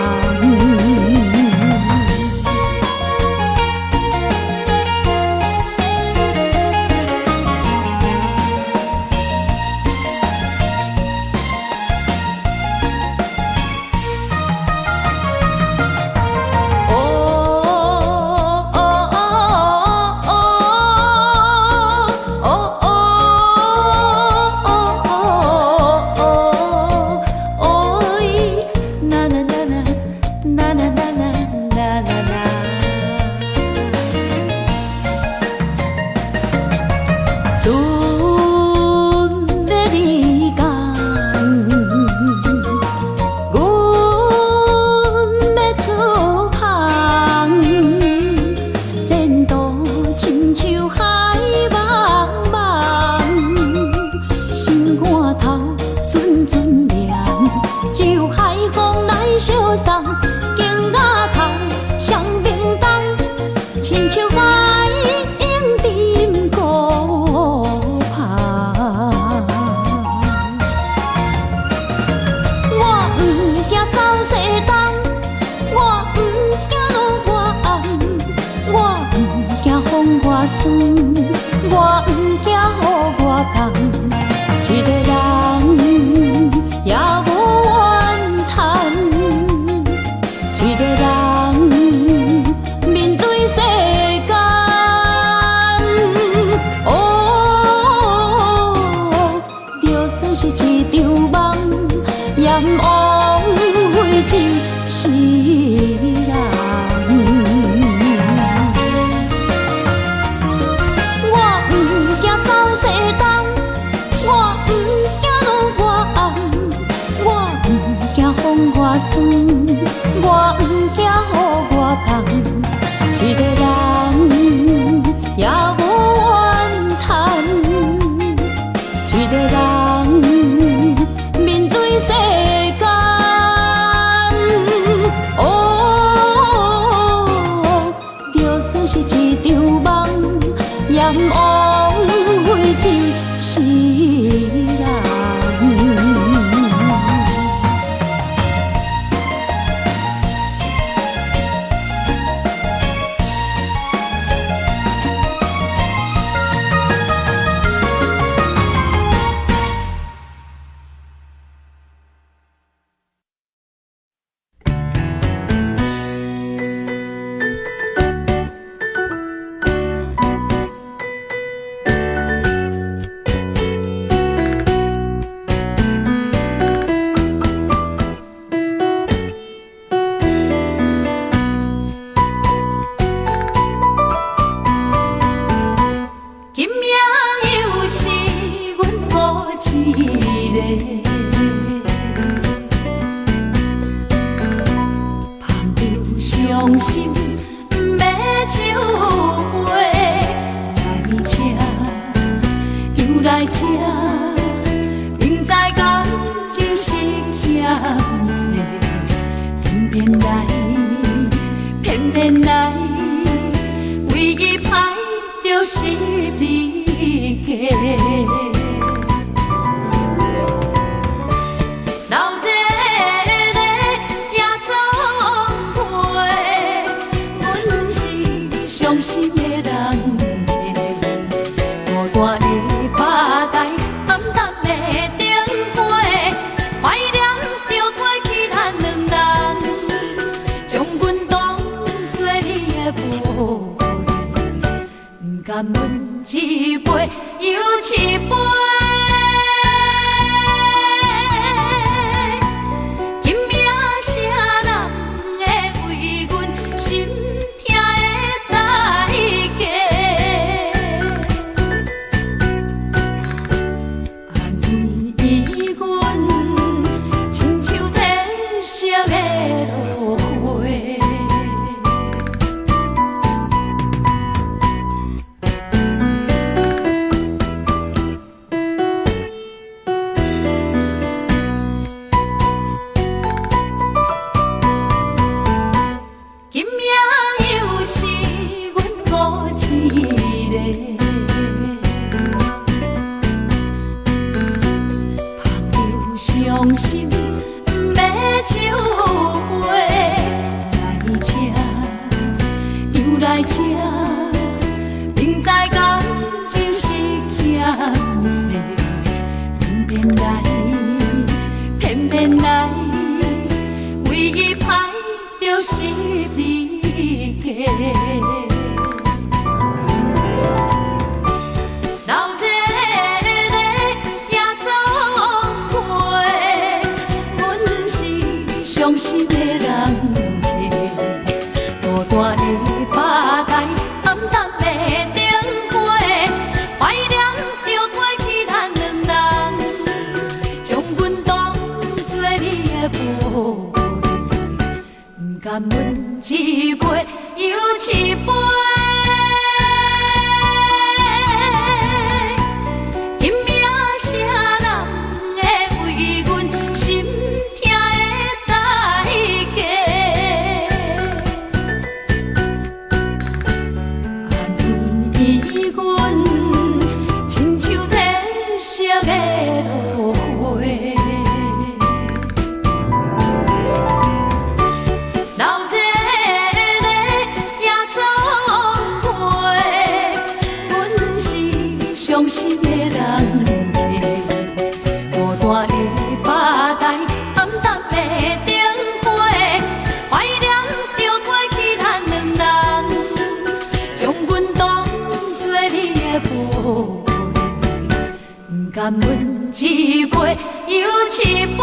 伤心，毋免心的人客，孤單的吧台，暗淡的燈火，懷念著過去咱兩人，將阮當作你的寶貝，毋甘阮一杯又一杯。今夜啥人會為阮心疼的代價？按呢阮親像褪色的落花。留在咧夜总会，阮是傷心的人客，孤單的吧台，暗淡的燈火，懷念著過去咱兩人，將阮當作你的寶貝，毋甘阮一杯又一杯。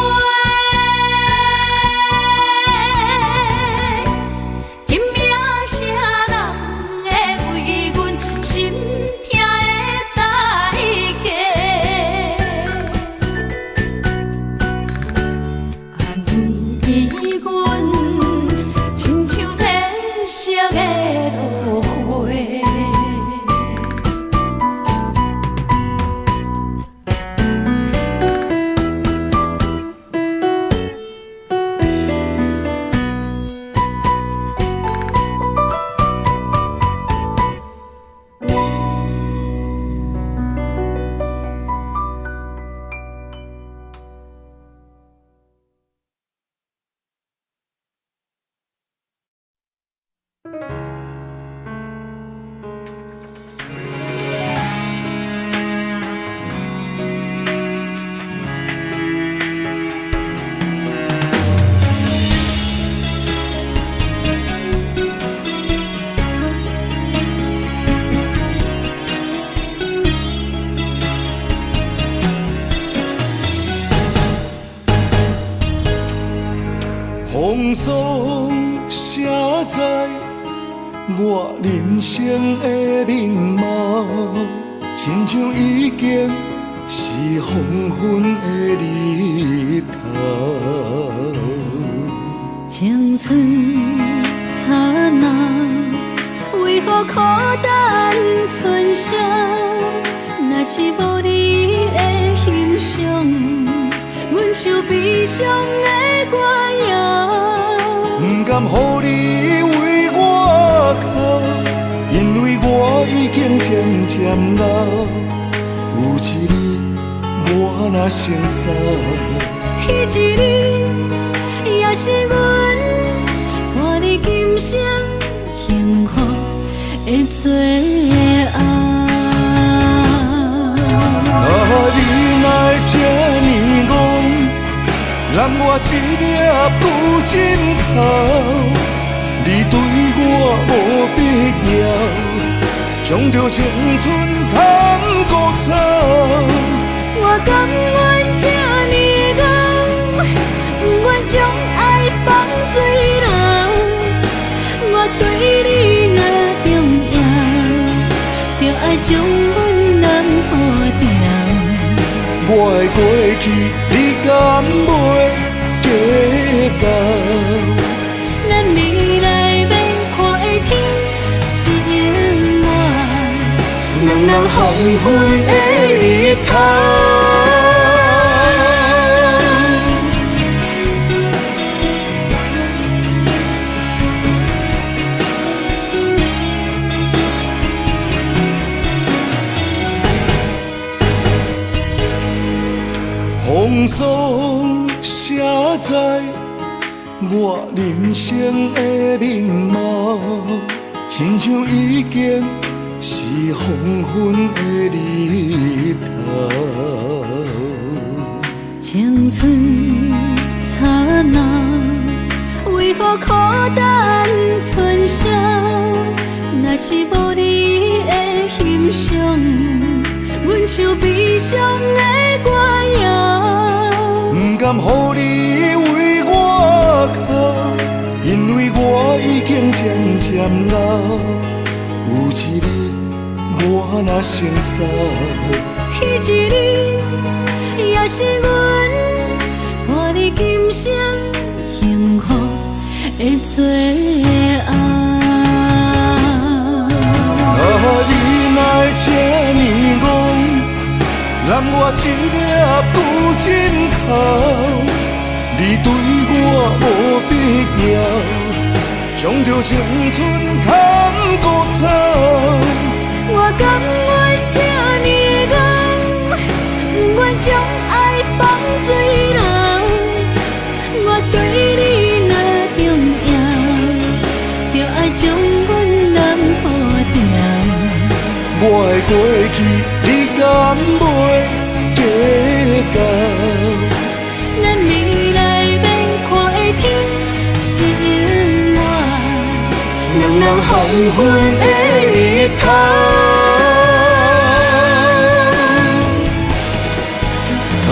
今夜啥人會為阮心疼的代價？按呢阮親像褪色的落花。風霜寫在我人生的面貌，親像已經是黃昏的日頭。青春燦爛，為何苦等春宵？若是無你的欣賞，阮像悲傷的歌謠。不甘予你為我哭，因為我已經漸漸老。有一日我若先走，彼一日也是阮换你今生幸福的最後。啊，你哪會這呢戆，揽我一粒旧枕頭，你對我無必要，將著青春趁古草。我甘願這呢戆，不願將愛放水流。我對你若重要，就愛將阮揽好牢。我的過去，你敢袂計較？咱未來欲看的天是永遠，兩人黃昏的日頭。風霜寫在我人生的面貌，親像已經是黃昏的日頭。青春燦爛，為何苦等春宵？若是無你的欣賞，阮像悲傷的歌謠。不甘予你為我哭，渐渐老，有一日我若先走，彼一日也是阮伴你今生幸福的最后。啊，你哪会这呢戆，揽我一粒旧枕头，你对我无必要，将著青春砍枯草。我甘愿这呢戆，不愿将爱放水流。我对你若重要，就爱将阮揽好牢。我的过去，你敢袂计较？咱未来免看的天是永远两人黄昏的日头。啊，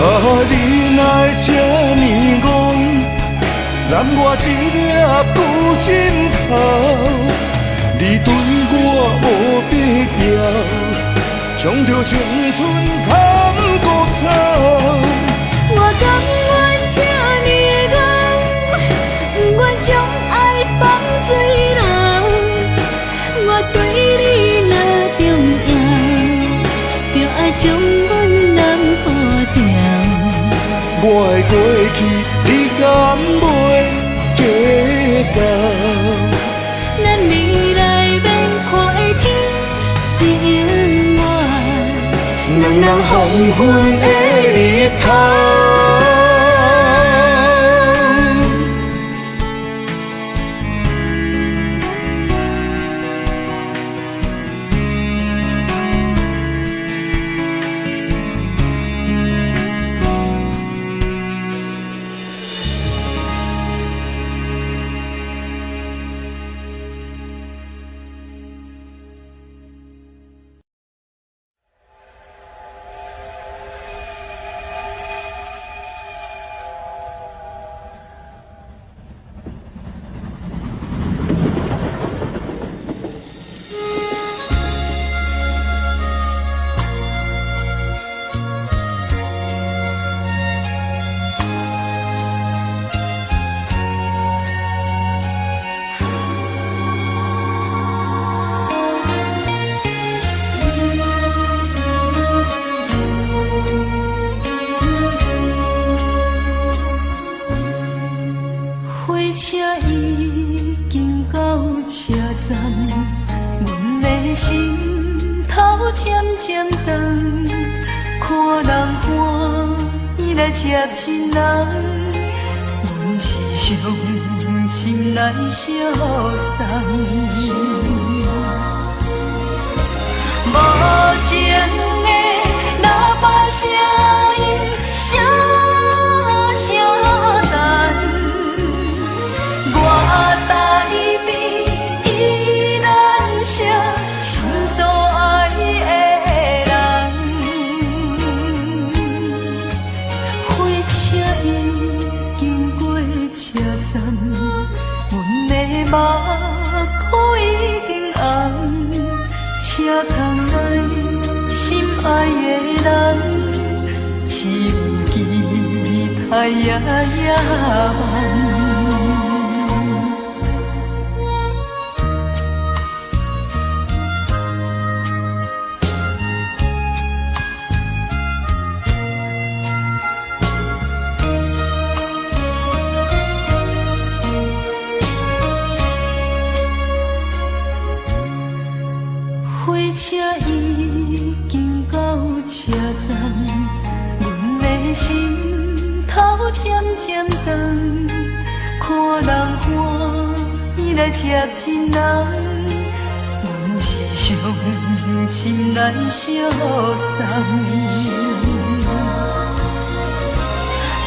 你哪会这呢戆，揽我一粒旧枕头，你对我无必要，将著青春砍枯草。我甘愿这呢戆，不愿将爱放水流。我对你若重要，就爱将阮揽好牢。我的过去，你敢袂计较？咱未来免看的天是永远两人黄昏的日头。火车已经到车站，阮的心头渐渐重，看人欢喜来接亲人，阮是伤心来相送。无情的喇叭声音，声声等。我台边依然是心所爱的人。火车已经过车站，阮的目眶已经红，车窗内心爱的人，只有期待夜夜梦。火车已经到车站，阮的心头渐渐重，看人欢喜来接亲人，阮是伤心来相送。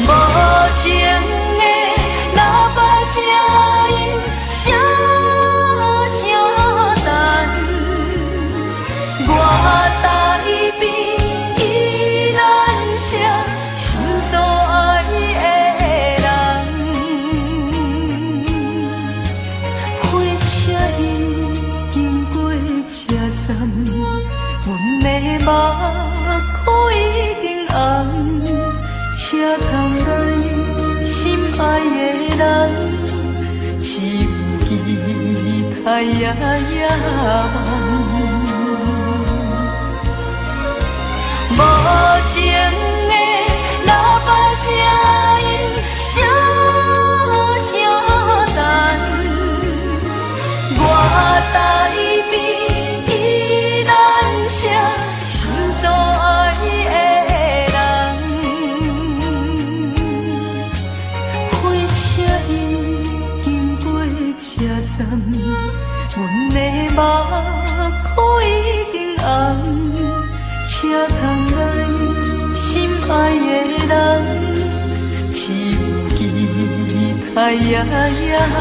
无情的喇叭声音，声声等。我台边依然是心所爱的人。火车人，只有期待也野望。無情的喇叭聲音，聲聲等。我台邊宜蘭城，心所愛的人。火車已經過車站，阮的目眶已經紅。車窗內心愛的人，只有期待也野望。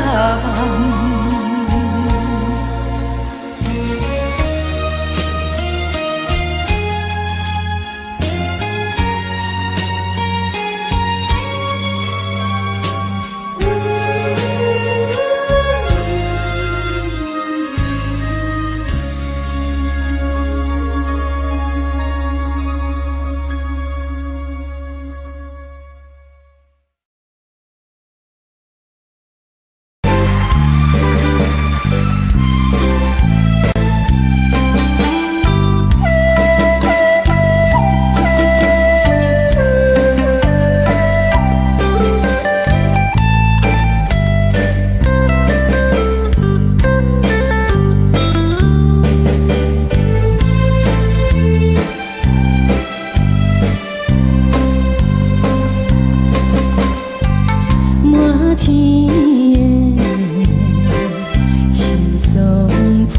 滿天的青松浮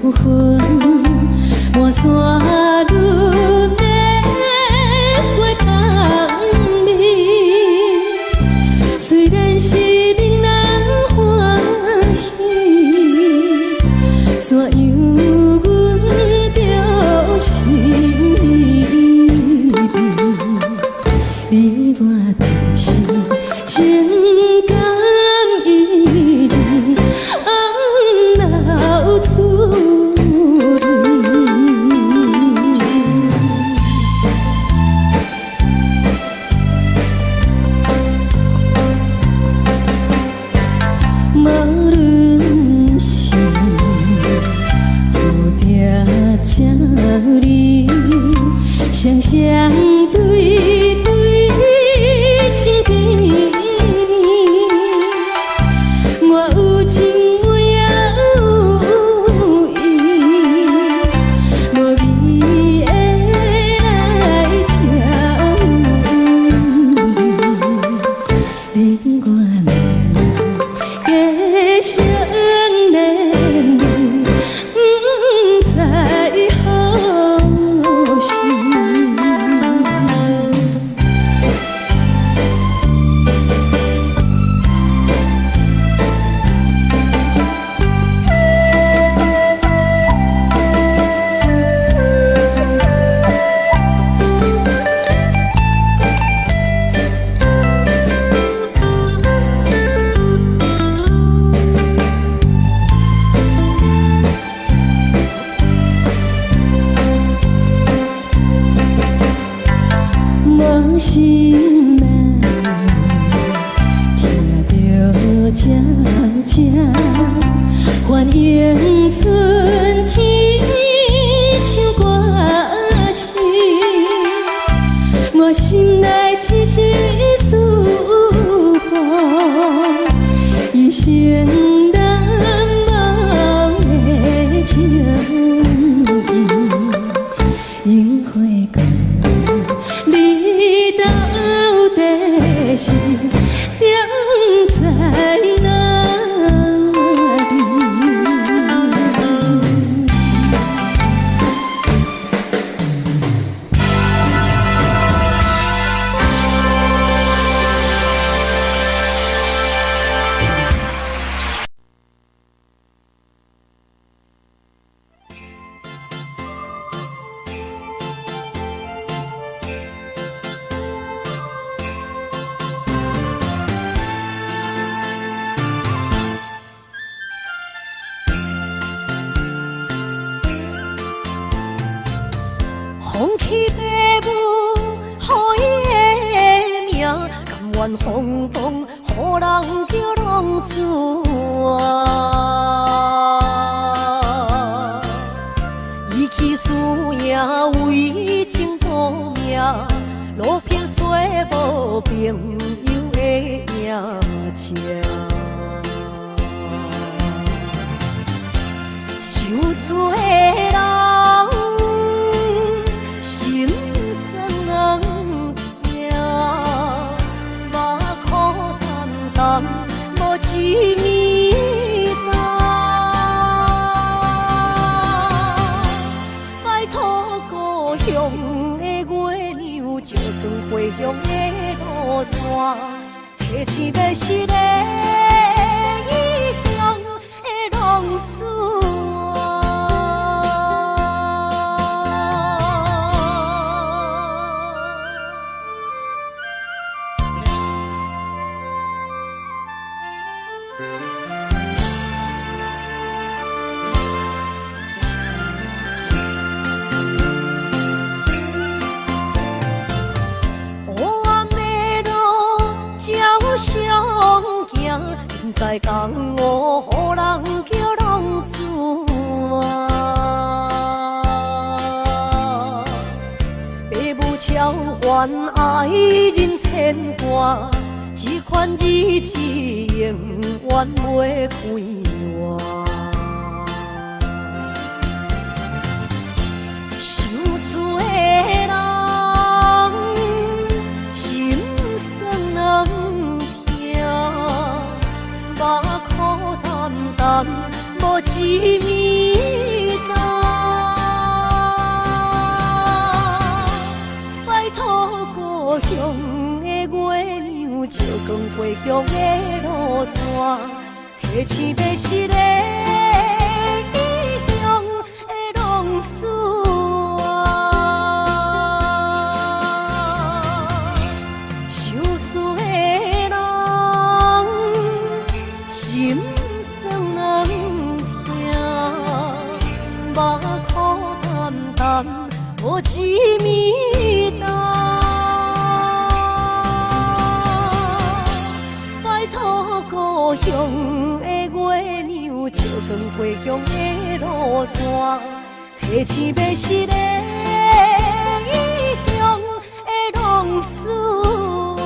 雲，滿山女的花香味。雖然是闽人歡喜，怎樣阮就是你，你我就是情感依恋，暗流出泪。無論是路定這里，雙雙對對親甜蜜。我有情我也有意，無味的來調你我兩个相連理，不知何時。我心內聽著這聲，歡迎春天唱歌聲，我心內一絲思慕，一生難忘的情意，櫻花光。你到底是踮在哪里？放棄爸母予伊的名，甘願風動。予人叫浪子啊！伊去输赢为情赌命，落魄做无朋友的影子。受罪的人心酸疼，目苦澹澹无一暝冬。拜托故乡的月娘，照算回乡的路线，提醒迷失的异乡的浪子。不知江湖予人叫浪子啊！爸母超凡爱人牵挂，这款日子永远袂快活。受罪的人心酸疼，目苦澹澹无一暝冬。拜托故乡的月娘，照光回乡的路线，提醒迷失的异乡的浪子啊！受罪的人心酸疼，目苦澹澹无一暝冬。拜托故乡的月娘，照光回乡的路线，提醒迷失的异乡的浪子啊！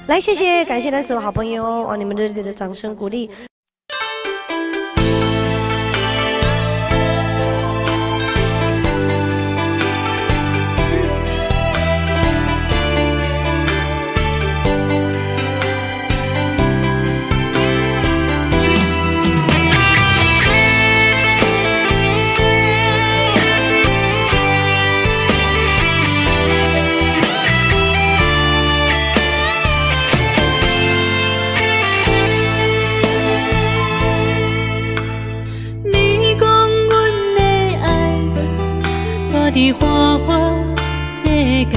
来，谢谢，感谢咱所有好朋友哦，你们热烈的掌声鼓励。你讲阮的爱，住伫花花世界，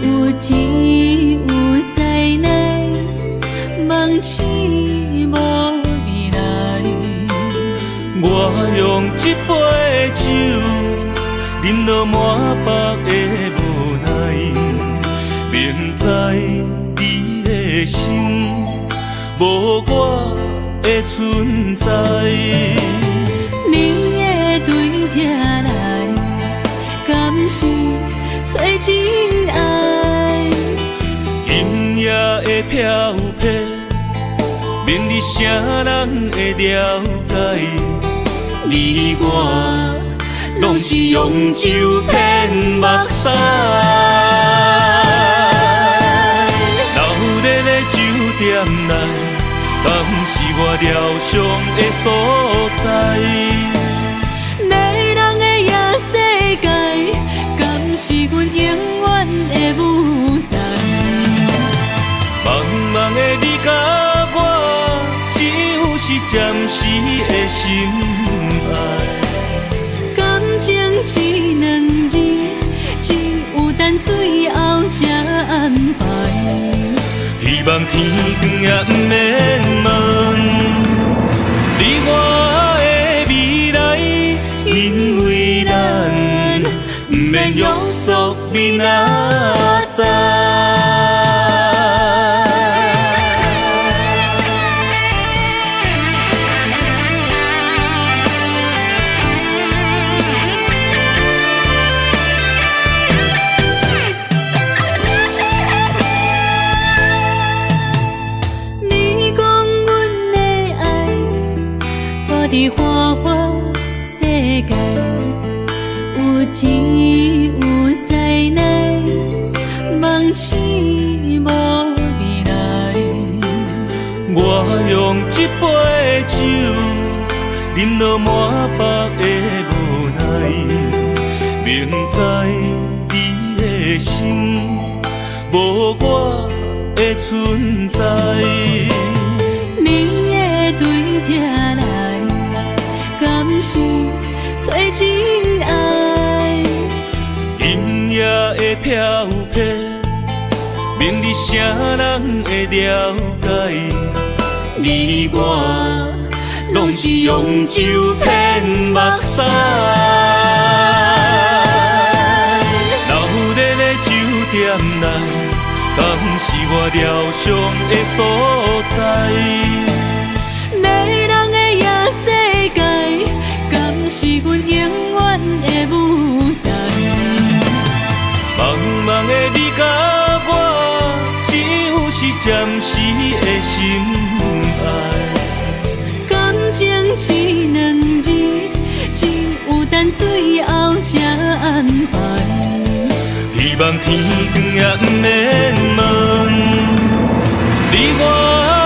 有钱有势内，梦醒无未来。我用这杯酒，饮到满腹的无奈，明知你的心无我的存在。你会对这来，敢是找真爱？今夜的飘泊，明日啥人会了解？你我拢是用酒骗目屎。闹热的酒店内，敢是我疗伤的所在？迷人的夜世界，敢是阮永远的舞台？茫茫的你佮我，只有是暂时的心爱。感情这两字，只有等最后才安排。希望望天光也毋免问，你我的未來，因為咱毋免約束明仔載。你講阮的愛，蹛佇花花世界，有錢有勢內，夢醒無未來。我用這杯酒，飲落滿腹的無奈，明知你的心無我的存在。你會對這來，敢是找真愛？今夜的飄泊，明日啥人會了解？你我攏是用酒騙目屎。鬧熱的酒店內，敢是我療傷的所在？迷人的夜世界，敢是阮永遠的舞台？茫茫的你佮我，只有是暫時的心愛。感情這兩字，只有等最後才安排。希望天光也毋免問，你我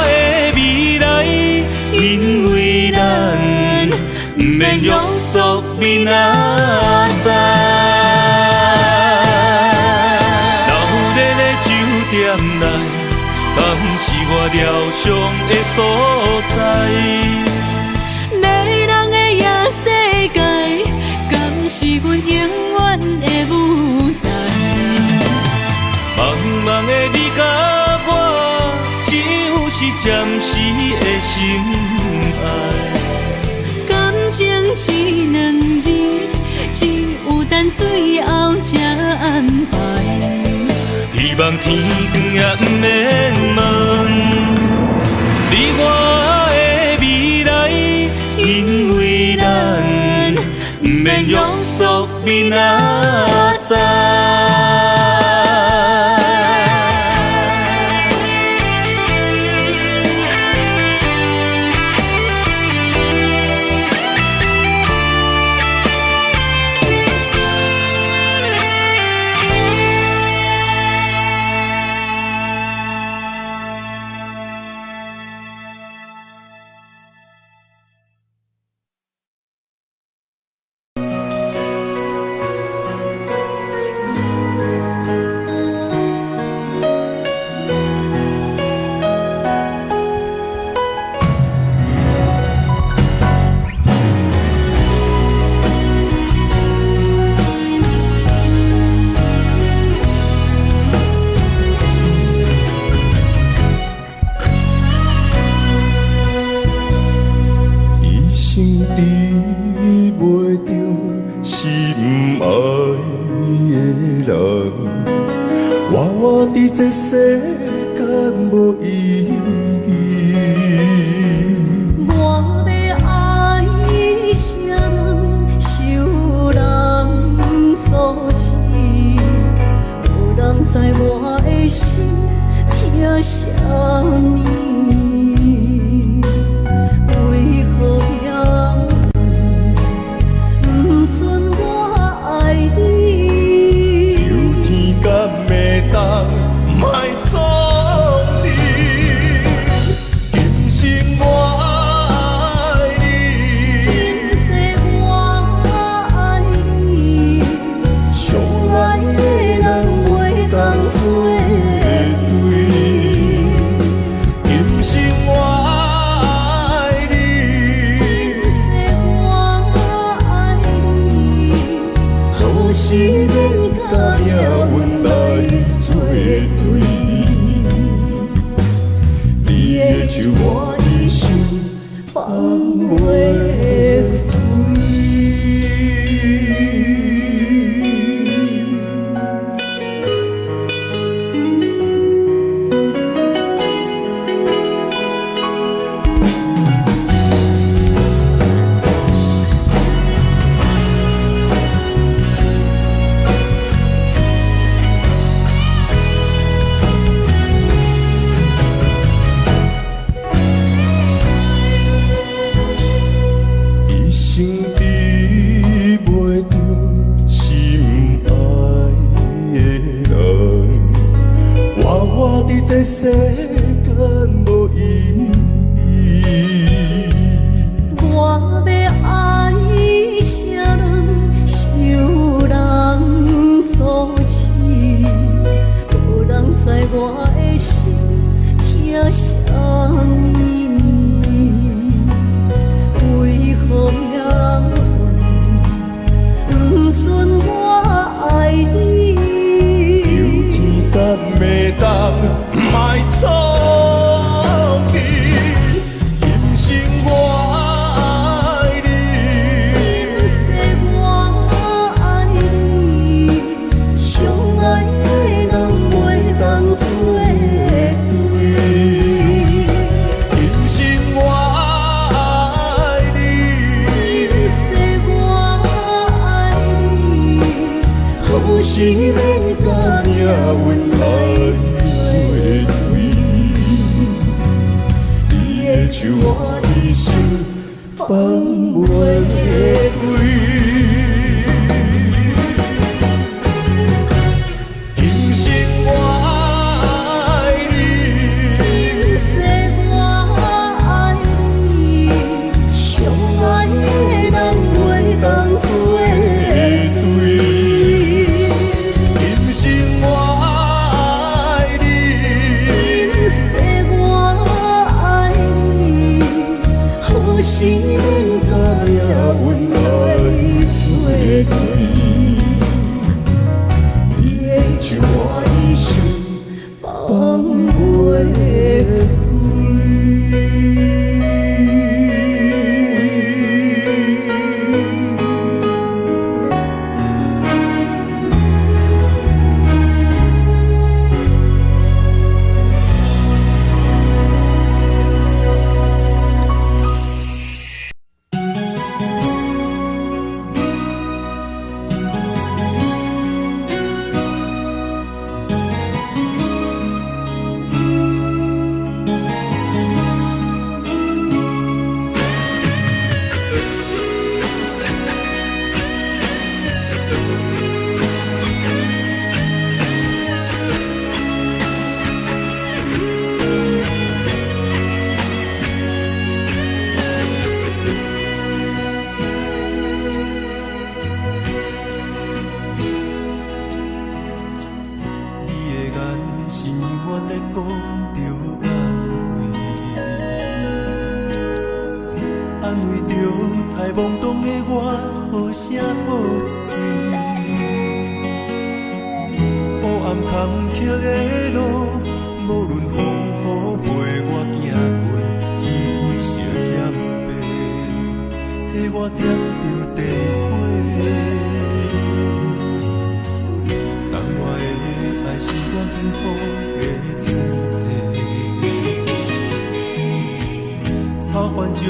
的未來，因為咱毋免約束明仔載。鬧熱的酒店內，敢是我療傷的所在？迷人的夜世界，敢是阮永遠的舞台？茫茫的你佮我，只有是暫時的心愛。感情這兩字，只有等最後才安排。希望天光也毋免問，你我的未來，因為咱毋免約束明仔載。一生得袂著心愛的人，活活佇這世間無意義。我欲愛啥人，受人阻止，無人知我的心疼啥物。為何命運毋准我愛你？求天敢會當莫創你，今生我愛你。今世我愛你，相愛的人袂當做對，像我一生放袂开。今生我爱你，今世我爱你，相愛的人袂當做對。今生我愛你，今世我愛你，何時免共命運來做對？你的手我一生放袂開。你的眼神永遠咧講著安慰，安慰著太懵懂的我，好聲好喙。黑暗坎坷的路，無論風雨陪我行過，天昏小針白，替我點著電火。當我的愛是我幸福的天地，草原上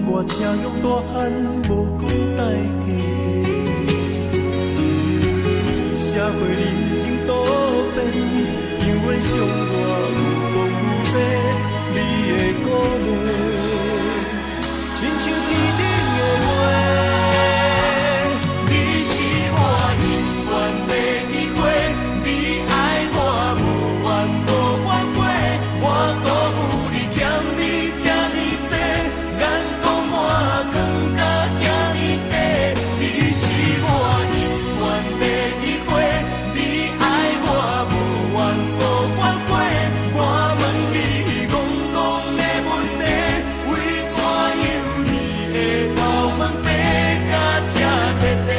我車勇大漢無講代價，社會人情多變，永遠傷我愈講愈多，你的鼓勵，親像天頂的月。你是我永遠的機會，你愛我無怨無反悔，我辜負你欠你這呢濟，眼光我藏甲遐呢短。你是我永遠的機會，你愛我無怨無反悔，我問你戇戇的問題，為怎樣你會頭毛白甲這徹底？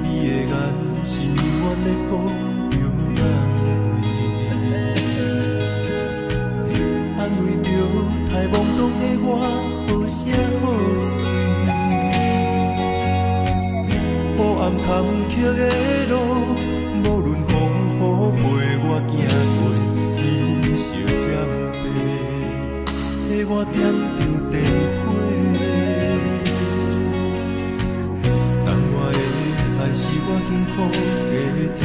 你的眼神永遠咧講著安慰，安慰著太懵懂的我，好聲好喙。黑暗坎坷的路，無論風雨陪我行過，天昏小針白，替我點著電火。當我的愛是我幸福的天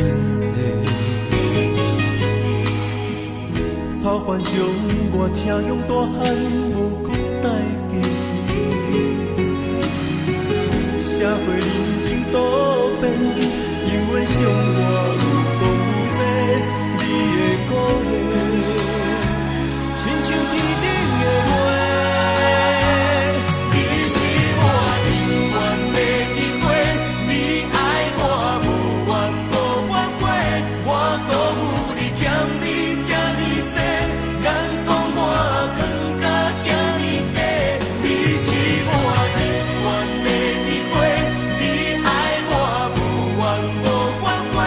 地，草原上我車勇大漢無講代價，社會人情多變，永遠傷我愈講愈多，你的鼓勵，親像天頂的月。你是我永遠的機會，你愛我無怨無反悔，我辜負你欠你這呢濟，眼光我藏甲遐呢短。你是我永遠的機會，你愛我無怨無反悔，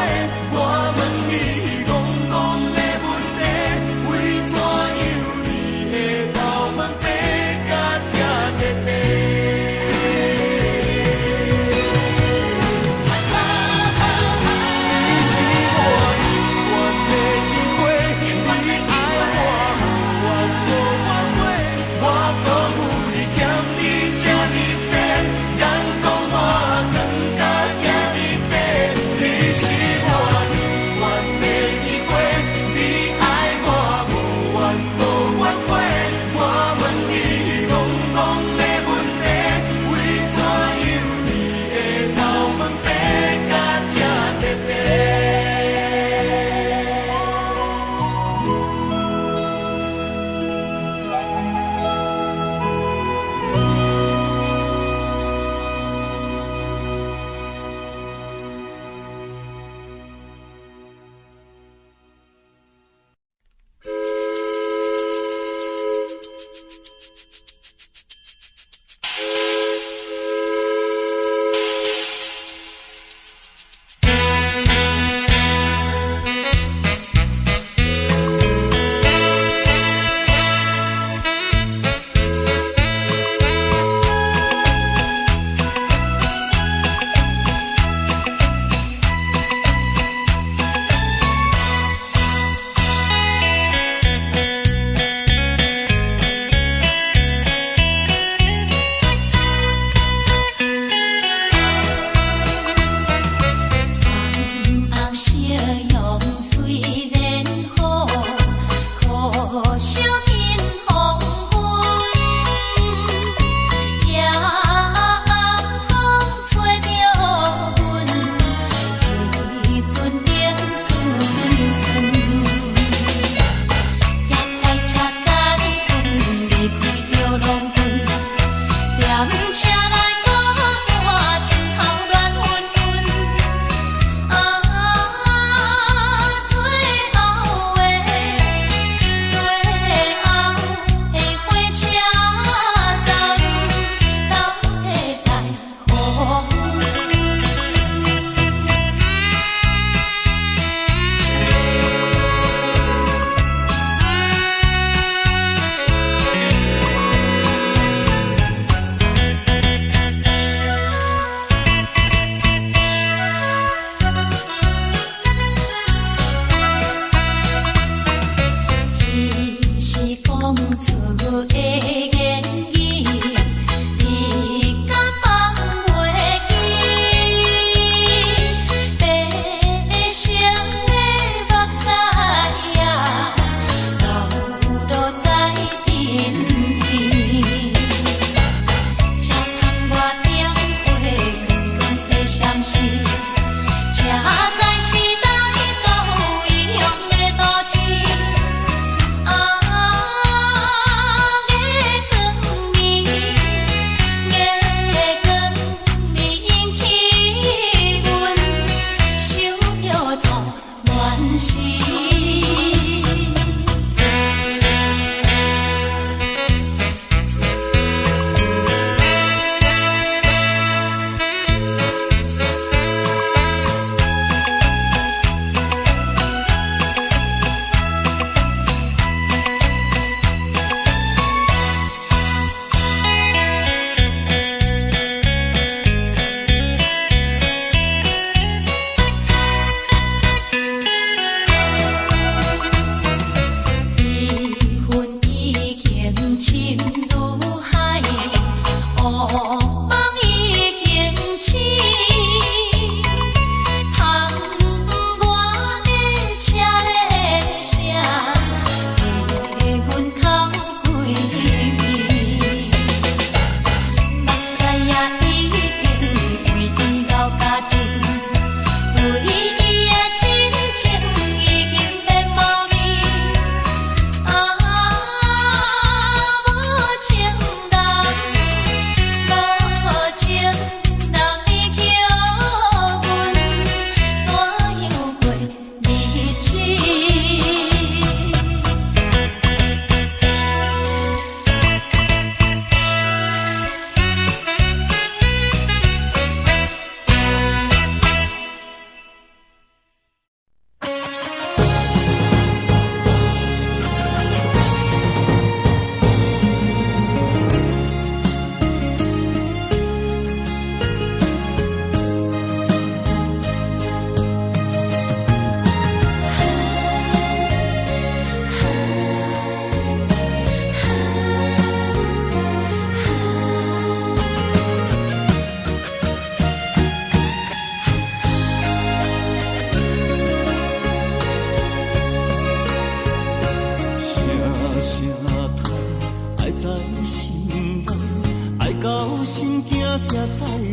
才知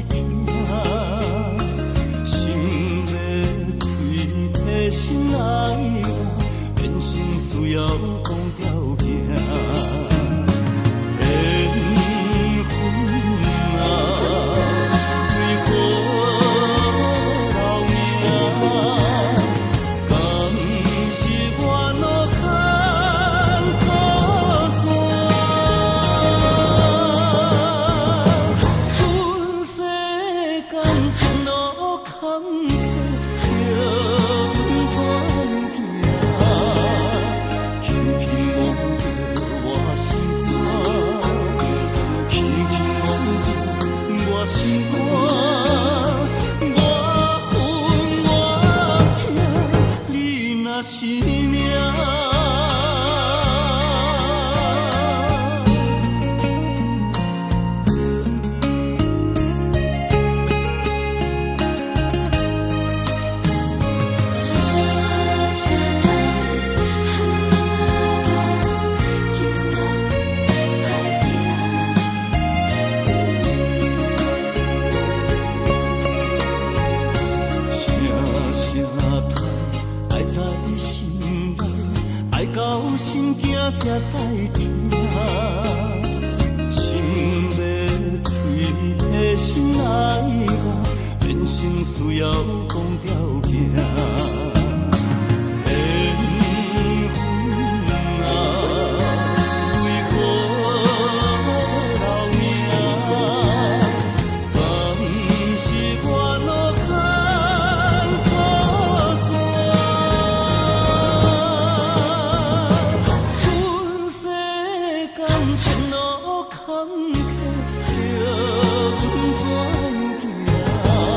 疼。心欲催提心爱我，变成需要讲条件。缘分啊，为何留名？敢是我路坎错线？阮世间情路坎坷，叫阮怎样行？轻轻摸著我心肝，轻轻摸著我心肝，我恨我疼，你若是命。声声叹，情路歹行。声声叹，爱在心内，爱到心惊才知疼。心欲催提心爱我，变成需要讲条件。缘分啊，为何留名？敢是我路坎错线？阮世间情路坎坷，叫阮怎样行？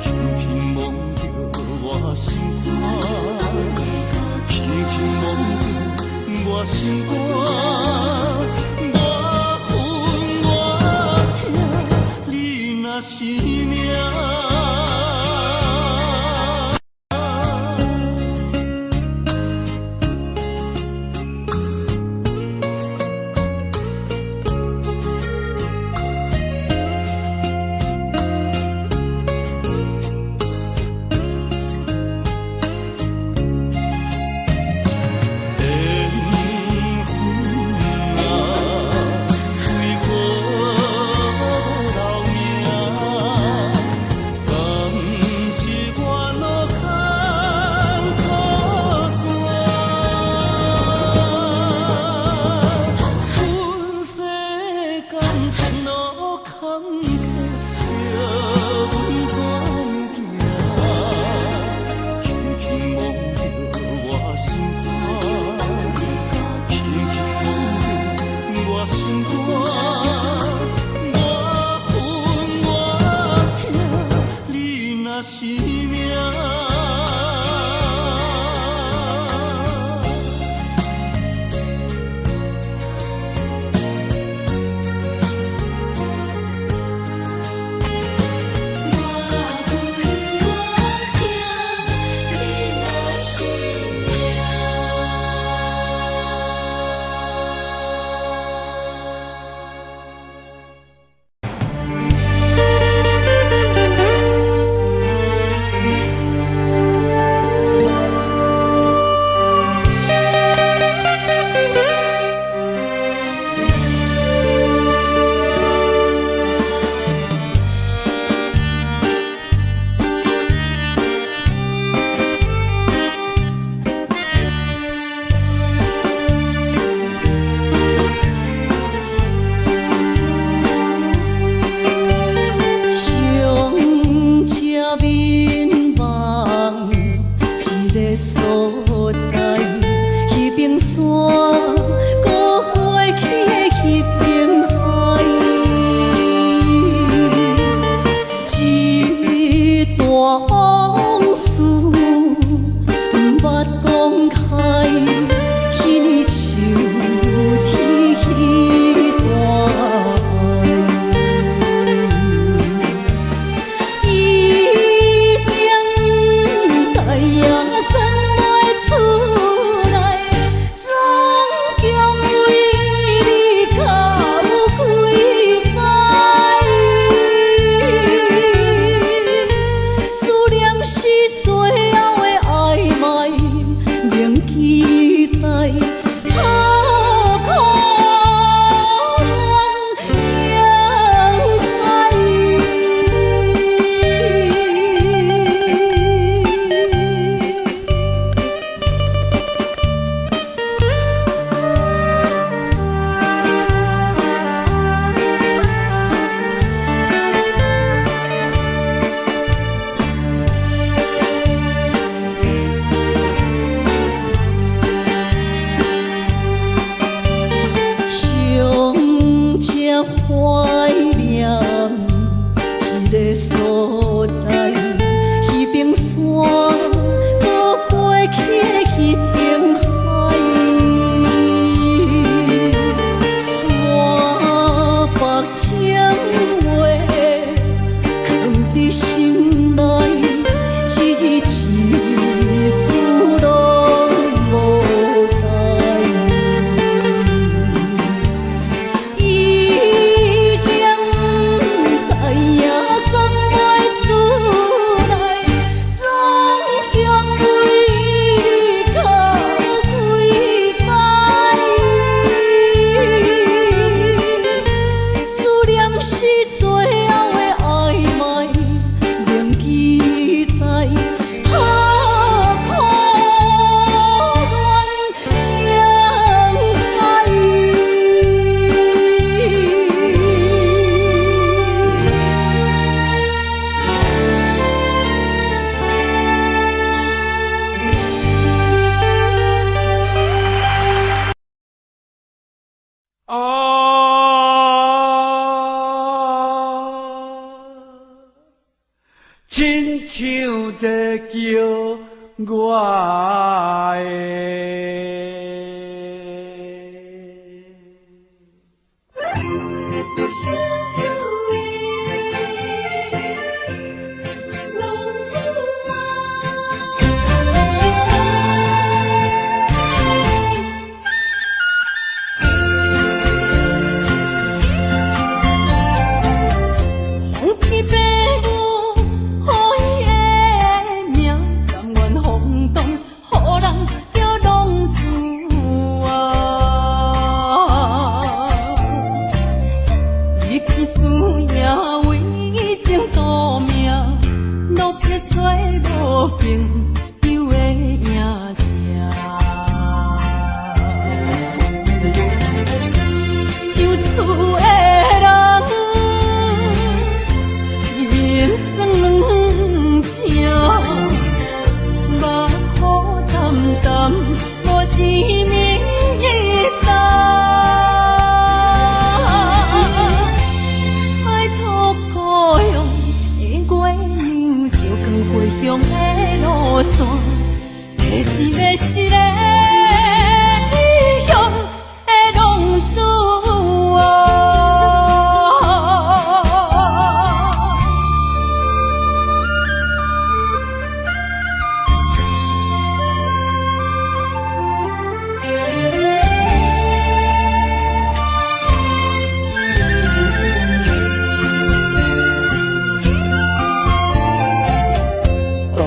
轻轻摸著我心肝，轻轻摸著我心肝，我恨我疼，你若是命。缘分啊，为何留名？記載，何苦戀情海。尚且懷念這个所在，彼邊山，閣過去的彼邊海，滿腹情話藏佇心內，一字一句攏無代。已經知影算袂出來，總共為你哭幾擺。思念是最後的曖昧，銘記在，何苦戀情海。啊，親像在叫我的。想厝的浪子啊。風起爸母予伊的名，甘願風動，予人叫浪子啊。伊去输赢為情賭命，落魄找無朋友的影子。想厝的人，心酸軟疼，目苦澹澹，無一暝冬。拜託故鄉的月娘，照光回鄉的路線，提一个失的異鄉的浪子啊。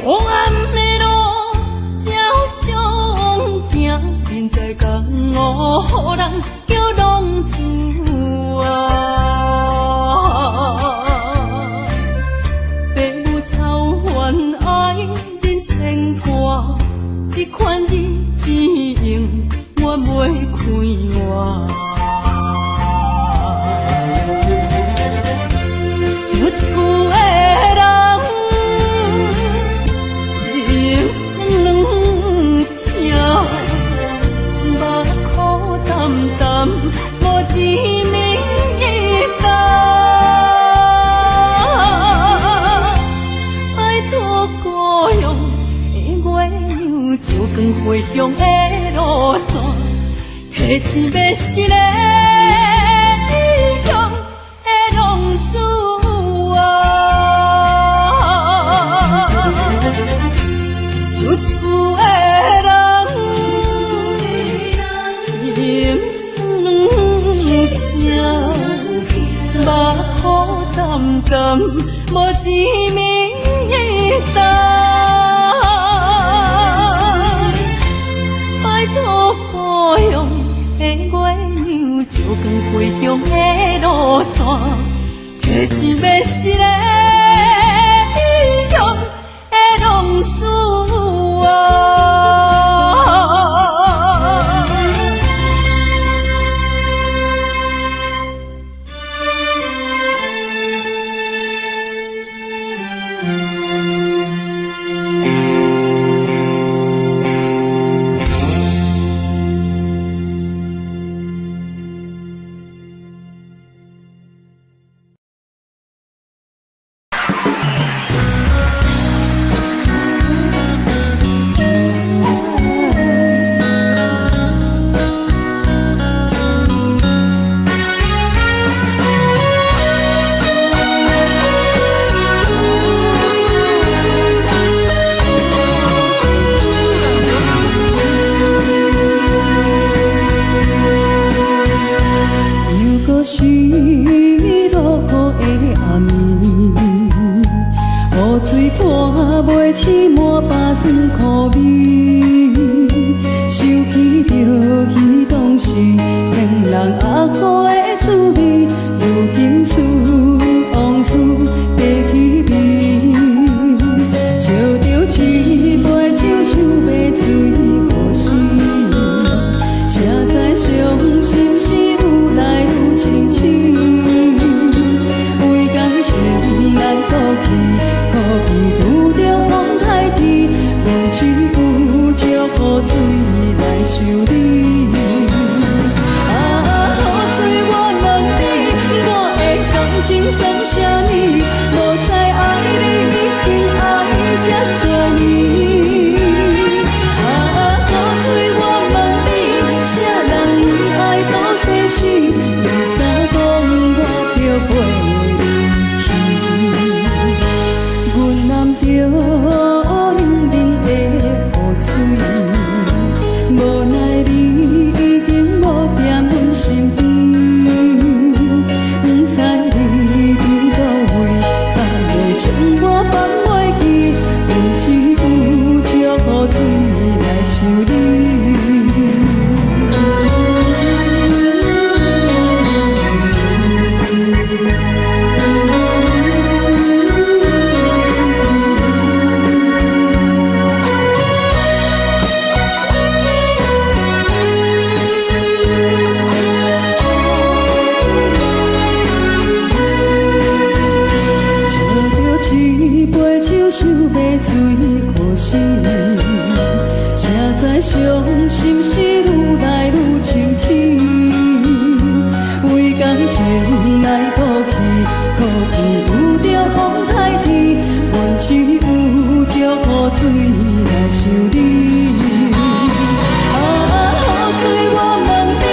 黑暗的路照相行，眠在江湖，予人叫浪子啊。爸母操煩愛人牽掛，這款日子永遠袂快活。想厝的人，心酸軟疼，目苦澹澹，無一暝冬。拜託故鄉的月娘，照光回鄉的路線，提一个失的異鄉的浪子啊。想厝的人，心酸軟疼，目苦澹澹，無一暝冬。的月娘，照光归乡的路线，提一个失的异乡的浪子啊。又阁是落雨的暗暝，雨水泼袂醒满腹酸苦味，想起著彼当时天人鸭苦的滋味，如今剩往事白彼味，照著一杯酒想欲醉何时？才知伤心事愈来愈清醒，为感情难过去，苦味拄著风海天，阮只有借雨水来想你。啊，雨水我问你，我的感情算啥物？无知爱你已经爱这多年。啊，雨水我问你，啥人为爱赌生死？你敢讲我著陪你去？阮淋著冷冷的雨水，无奈你已经无踮阮身边，不知你伫佗位，敢会将我放袂记？阮只有借雨水来想你。照著一杯酒，想欲醉可惜，才知伤心事愈来愈清醒。为感情来赌气，苦味拄著风海天，阮只有借雨水来想你。啊，雨水我问你，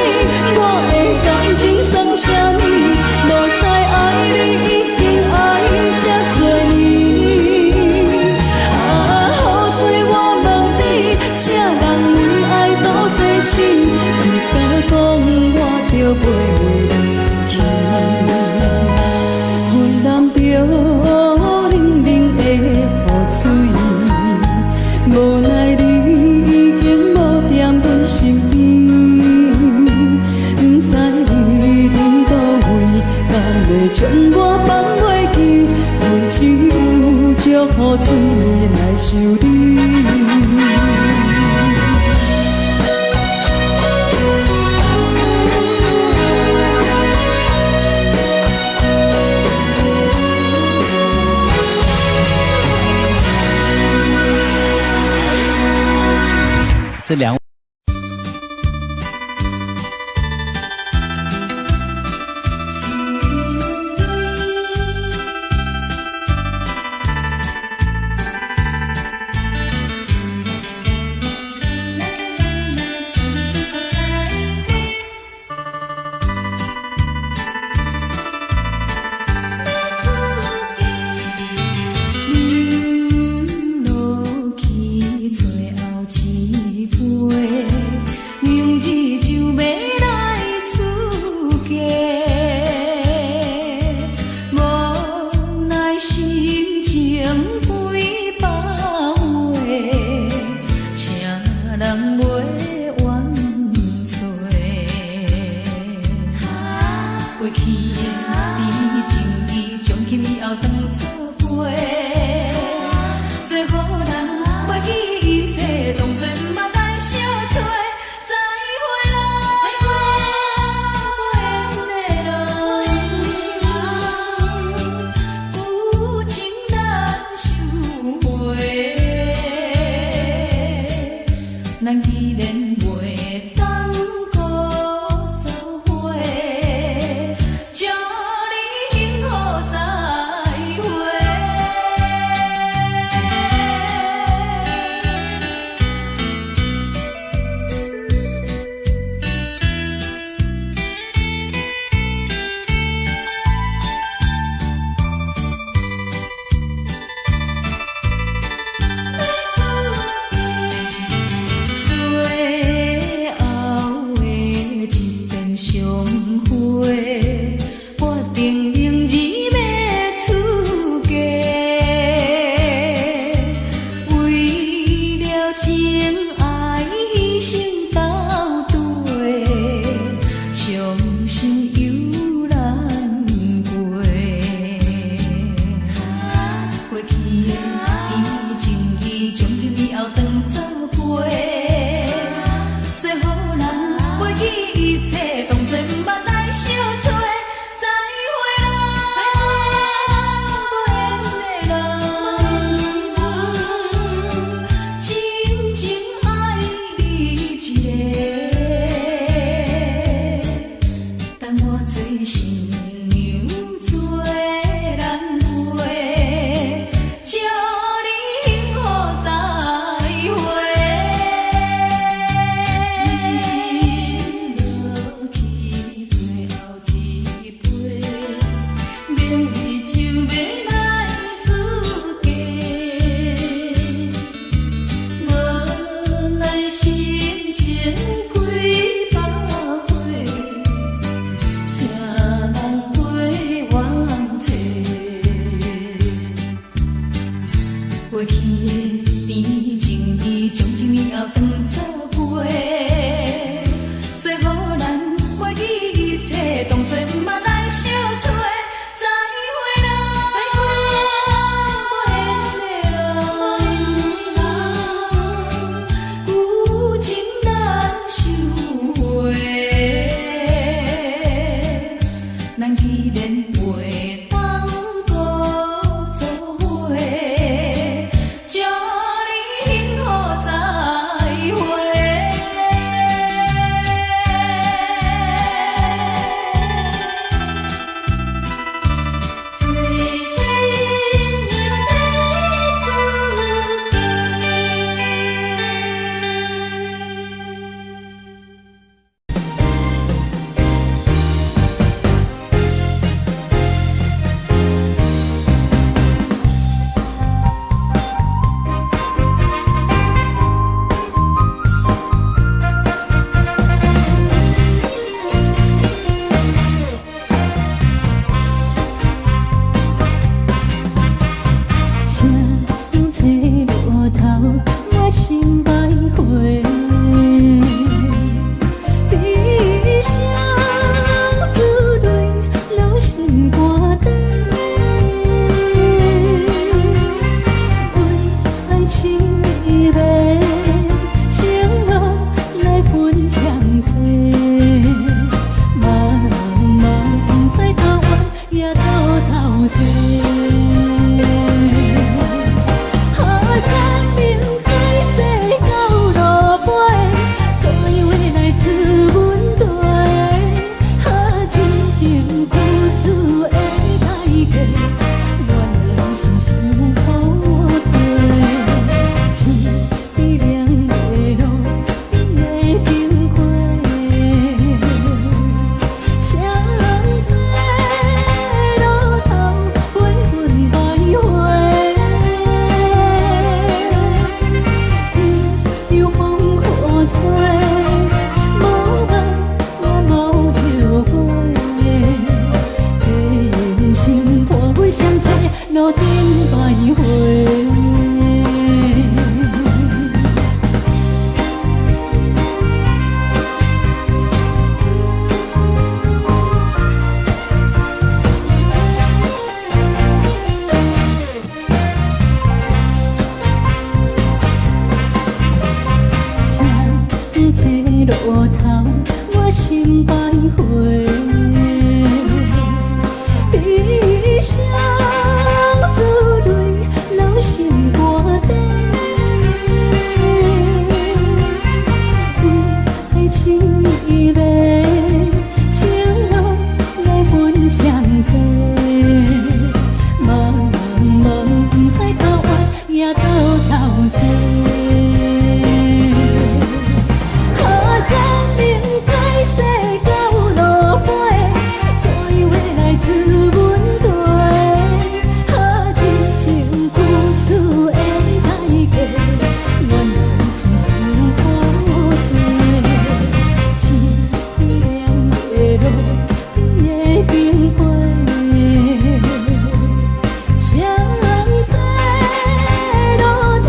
我的感情算啥物？无知爱你已经爱这多年。啊，雨水我问你，啥人为爱赌生死？你敢讲我著陪你去？阮淋著冷冷的雨水，无奈你已经无踮阮身边，不知你伫佗位，敢会将我放袂记？阮只有借雨水来想你。这两。饮落去最後一杯。的路头，我心徘徊。悲伤珠泪流心肝底，为爱情伊迷，情路来分双找，茫茫不知头歪也倒头西。河山明解世到落尾，怎样会来出问题？哈真情付出的代价，原来是伤苦济。凄凉的路边的经过，谁人在路头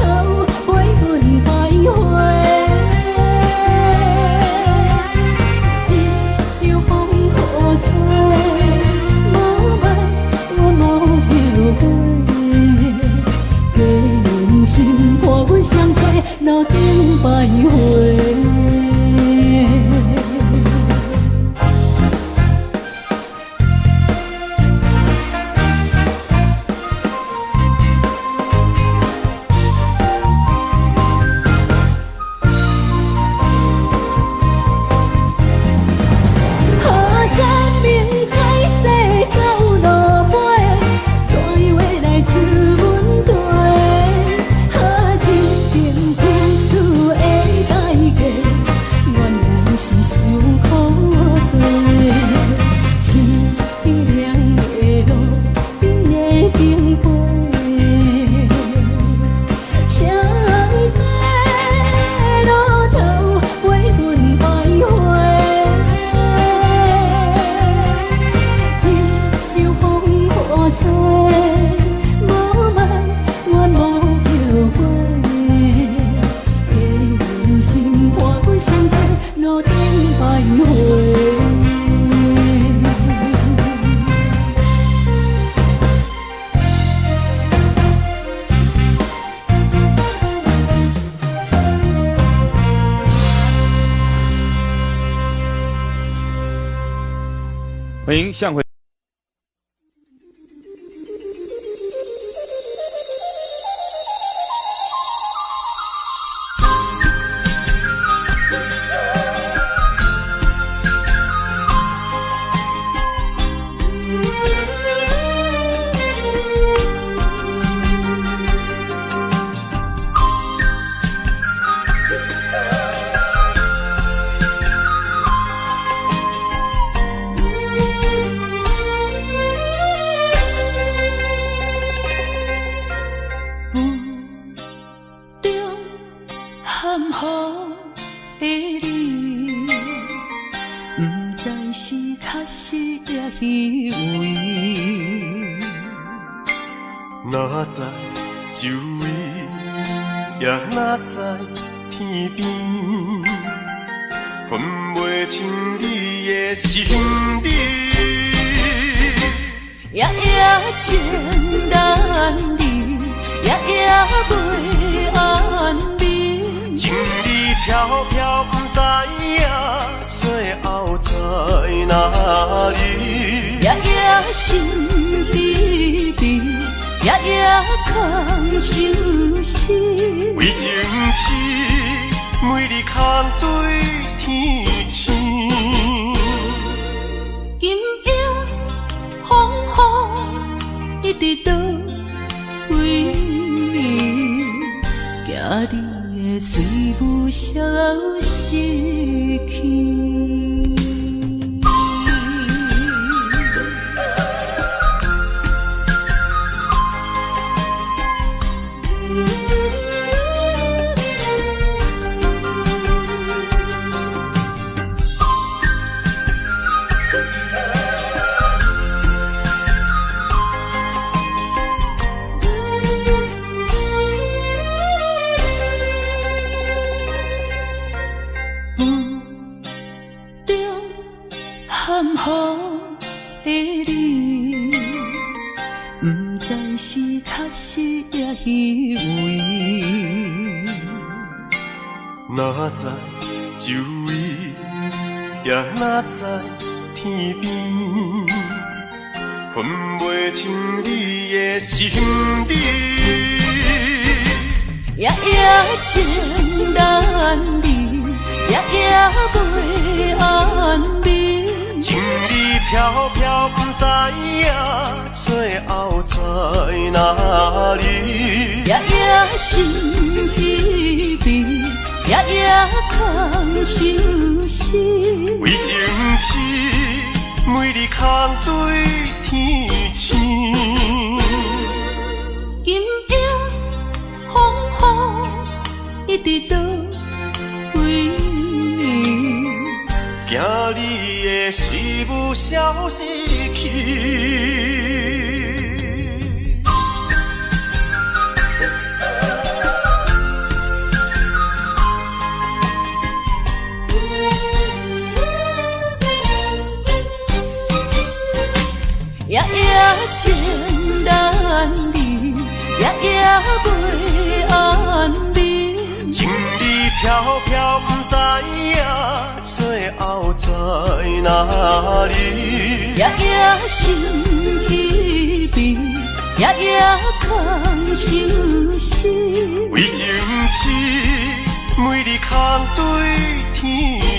陪阮徘徊？任由风雨吹，无爱我无后悔。假人心伴阮相做路顶徘徊。河山明解世到落尾，怎样会来出问题？哈真情付出的代价，原来是伤苦济。凄凉的路边的经过，谁人在路头陪阮徘徊？任由风雨吹，无爱我无后悔。假人心伴阮相做路顶徘徊。欢迎向回。梦中含糊的你，不知是确实抑虚伪。哪知周围，也哪知天边，分袂清你的身边。夜夜情难离，夜夜袂安眠。情理飘飘，不知影最后在哪里。夜夜心悲悲，夜夜空相思。为情痴，每日空对天星。今夜风雨一直倒位，惊你会随雾消失去。梦中含糊的你，不知是确实抑虚伪。哪知周围，也若在天邊，分袂清你的心底。夜夜情難離，夜夜袂安眠。情理飄飄，不知影最後在哪裡。夜夜心疲憊，夜夜空相思。為情痴，每日空對天星。今夜風雨伊佇佗位？驚你的思慕消失去。夜夜情難離，夜夜袂安眠。情理飄飄，不知影最後在哪裡。夜夜心疲憊，夜夜空相思。為情痴，每日空對天